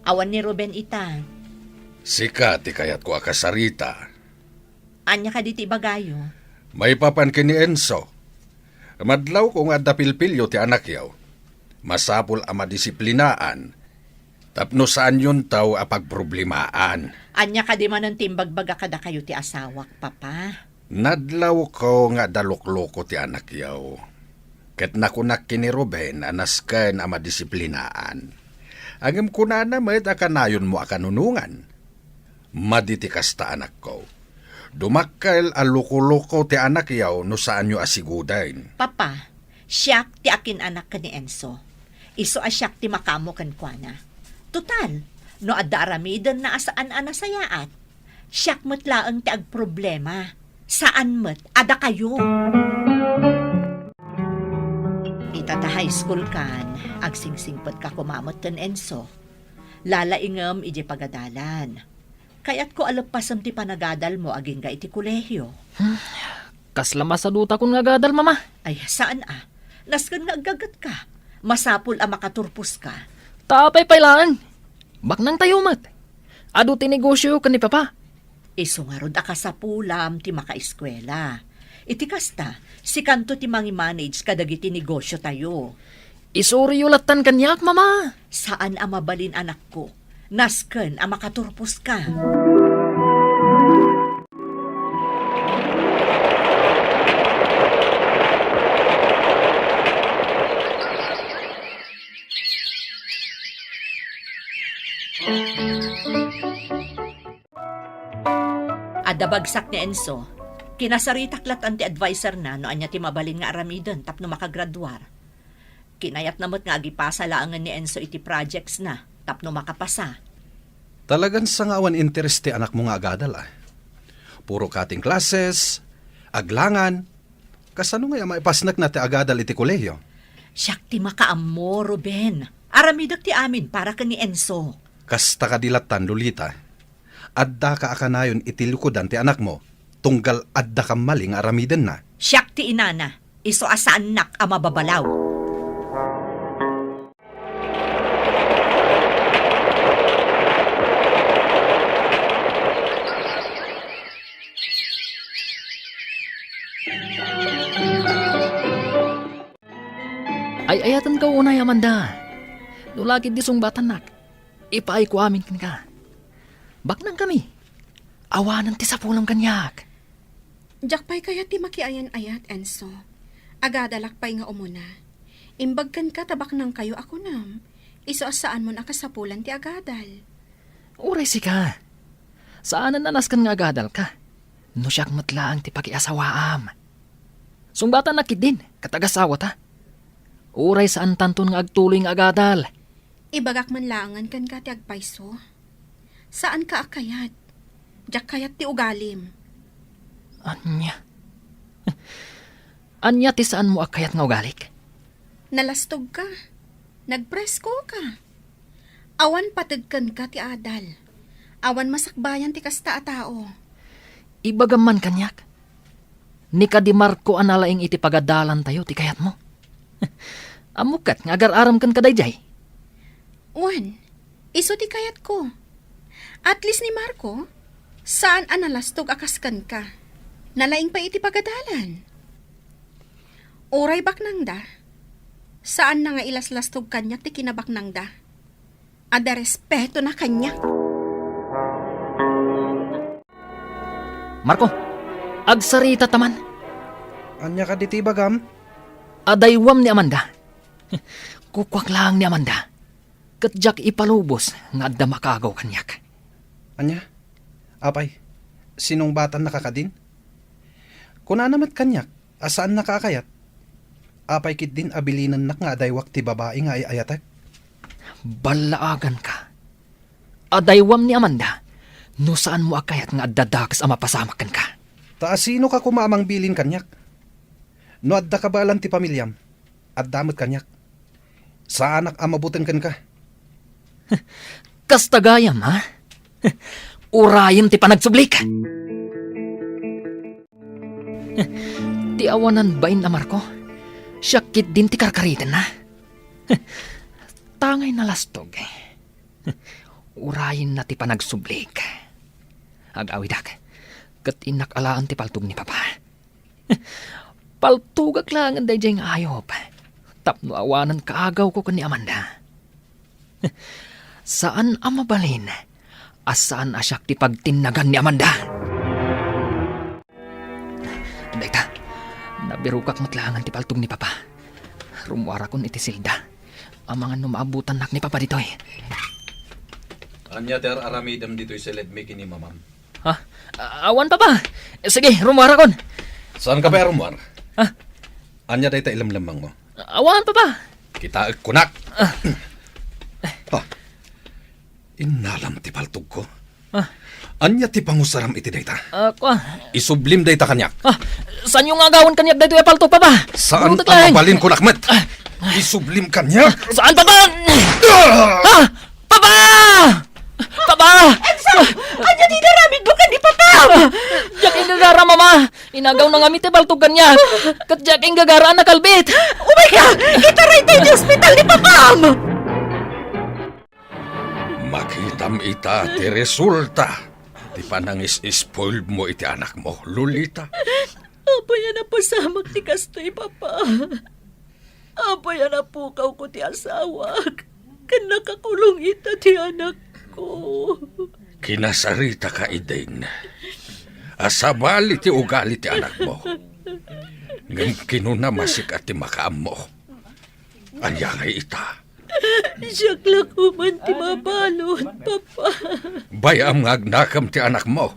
Awan ni Ruben ita. Sika ti kayatko a kasarita. Ania kadi ti ibagayo? Maipapan ken ni Enzo. Madlawko nga adda pilpilio ti anakyo. Masapul a madisiplinaan tapno saanyonto a pagproblemaan. Ania kadi manen ti imbagbaga kadakayo ti asawak, Papa? Nadlawko nga adda lukloko ti anakyo. Ket nakunak ken ni Ruben a nasken a madisiplinaan. Ngem kunana met a kanayonmo a kanunongan. Madi ti kasta, anakko. Dumakkel a lukoloko ti anakyo no saanyo a siguden. Papa, siak ti akin-anak ken ni Enzo. Isu a siak ti makaammo kenkuana. Total, no adda aramidenna a saan a nasayaat, siak met laeng ti agproblema. Saan met a dakayo. Ita ta high school kan, agsingsingpetka koma met ken Enzo. Lalaingem idiay pagadalan. Kayatko a leppasem ti panagadalmo agingga iti kolehio. Hmm, kasla masadutakon nga agadal, Mama. Ay, saan a. Nasken nga aggagetka. Masapul a makaturposka. Ta apay pay laeng? Baknangtayo met. Adu ti negosio ken ni Papa. Isu ngarud a kasapulam ti makaeskuela. Iti kasta, sikanto ti mangimanage kadagiti negosiotayo. Isuriyo lattan kaniak, Mama. Saan a mabalin, anakko. Nasken a makaturposka. Adda bagsak ni Enzo. Kinasaritak latta ti adviser na no ania ti mabalin nga aramiden tapno makagraduar. Kinayatna met nga agipasa laengen ni Enzo iti projects na tapno makapasa. Talagan sangawan interes ti anakmo nga agadal, a. Puro cutting classes, aglangan. Kasano ngay a maipasnekna ti agadal iti kolehiyo? Siak ti makaammo, Ruben. Aramidek ti amin para ken ni Enzo. Kasta kadi lattan, Lolita. Addaka a kanayon iti likudan ti anakmo, tunggal adda kammali nga aramidenna. Siak ti inana, isu a saannak a mababalaw. Ay-ayatenka unay, Amanda. No la ketdi sungbatannak, ipaayko amin kenka. Baknangkami. Awanen ti sapulem kaniak. Diak pay kayat ti makiayan-ayat, Enzo. Agadalak pay nga umuna. Imbag kenka ta baknangkayo a kunam, isu a saanmon a kasapulan ti agadal. Uray sika. Saanen a nasken nga agadalka. No siak met laeng ti pakiasawaam. Sungbatannak ketdin, ket agasawata. Uray saantanton nga agtuloy nga agadal. Ibagak man laengen kenka ti agpayso. Saanka a kayat. Diak kayat ti ugalim. Ania? Ania ti saanmo a kayat nga ugalik? Nalastogka. Nagpreskoka. Awan pateg kenka ti adal. Awan masakbayan ti kasta a tao. Ibagam man kaniak. Ni kadi Marco a nalaing iti pagadalantayo ti kayatmo. Ammok ket nga agar-aramken kadaydiay. Wen, isu ti kayatko. At least ni Marco, saan a nalastog a kas kenka. Nalaing pay iti pagadalan. Uray baknangda, saanna nga ilaslastog kaniak ti kinabaknangda. Adda respetona kaniak. Marco, agsarita ta man. Ania kadi ti ibagam? Adaywam ni Amanda. Kukuak laeng ni Amanda. Ket diak ipalubos nga adda makaagaw kaniak. Ania? Apay, sinungbatannaka kadin? Kunana met kaniak a saannaka a kayat. Apay ketdin a bilinennak nga adaywak ti babai nga ay-ayatek? Ballaaganka. Adaywam ni Amanda no saanmo a kayat nga adda dakes a mapasamak kenka. Ta asinoka koma a mangbilin kaniak? No adda kabaelan ti pamiliam, adda met kaniak. Saanak a mabuteng kenka. Kasta gayam, ha? Urayem ti panagsublik. Ti awanan bain a Marco, siak ketdin ti karkaritenna. Tangay nalastog. Urayenna ti panagsublik. Agawidak, ket innak alaen ti paltog ni Papa. Paltogak laengen daydiay nga ayup tapno awanen kaagawko ken ni Amanda. Saan a mabalin a saan a siak ti pagtinnagan ni Amanda. Dayta, nabirokak met laengen ti paltog ni Papa. Rummuarakon iti selda. Amangan no maabutannak ni Papa ditoy. Ania ti ar-aramidem ditoy sa ledmi ken ni Mamam? Ha? A-, awan, Papa. Sige, rummuarakon. Saanka pay a rummuar? Ha? Ania dayta ilemlemmengmo? Awan, Papa. Kitaek kunak. Ah. Ha? Innalam ti paltogko. Ah. Ania ti pangusaram iti dayta? Ah, kua. Isublim dayta kaniak. Ah, saanyo nga agawen kaniak daytoy a paltog, Papa? Saan a mabalin kunak met? Ah. Isublim kaniak. Saan, Papa? Ah! Ah! Papa! Papa! Enzo! Ania ti inaramidmo ken ni Papa? Diak inggagara, Mama. Inagaw na ngamin ti paltog kaniak. Ket diak inggagara a nakalbit. Umay ka! Itaray ti ospital ni Papam! Makitam ita ti resulta ti panangis-spoiled mo iti anakmo, Lolita. Apay a napasamak ti kastoy, Papa? Apay a napukawko ti asawak ken nakakulong ita ti anakko? Kinasaritaka, Eden, a sabali ti ugali ti anakmo. Ngem kinuna masika ti makaammo. Ania ngay ita? Siak la koman ti mabalud, Papa. Bay-am nga agnakem ti anakmo.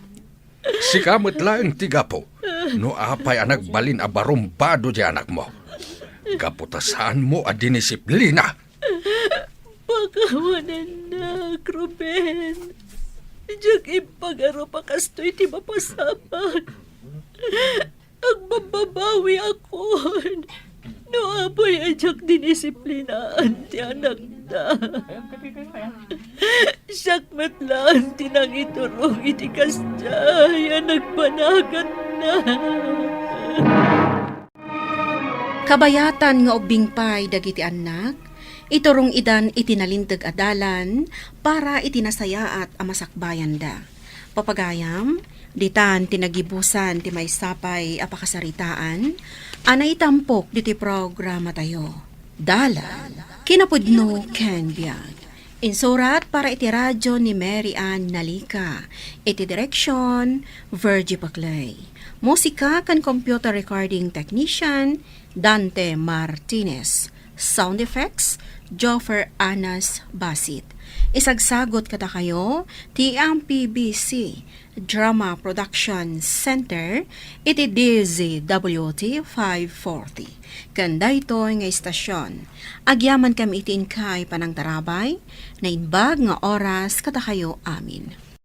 Sika met laeng ti gapu. No apay a nagbalin a barumbado ti anakmo, gapu ta saanmo a dinisiplina. Pakawanennak, Ruben. Diak impagarup a kastoy ti mapasamak. Agbabbabawiakon no apay a diak dinisiplinaan ti anakda. Siak met laeng ti nangiturong iti kasdiay a nagbanaganda. Kabayatan nga ubbing pay dagiti annak, iturong idan iti nalinteg a dalan para iti nasayaat a masakbayanda. Papagayam, ditan ti nagibusan ti maysa pay a pakasaritaan a naitampok diti programatayo. Dalan, kinapudno ken biag. Insurat para iti radyo ni Mary Ann Nalica. Iti direksyon, Virgie Paclay. Musika ken computer recording technician, Dante Martinez. Sound effects, Joffer Anas Basit. Isagsagot kadakayo ti M P B C Drama Production Center iti D Z W T five forty. Ken daytoy nga istasyon, agyamankami iti inkay panangtarabay, naimbag nga oras kadakayo amin.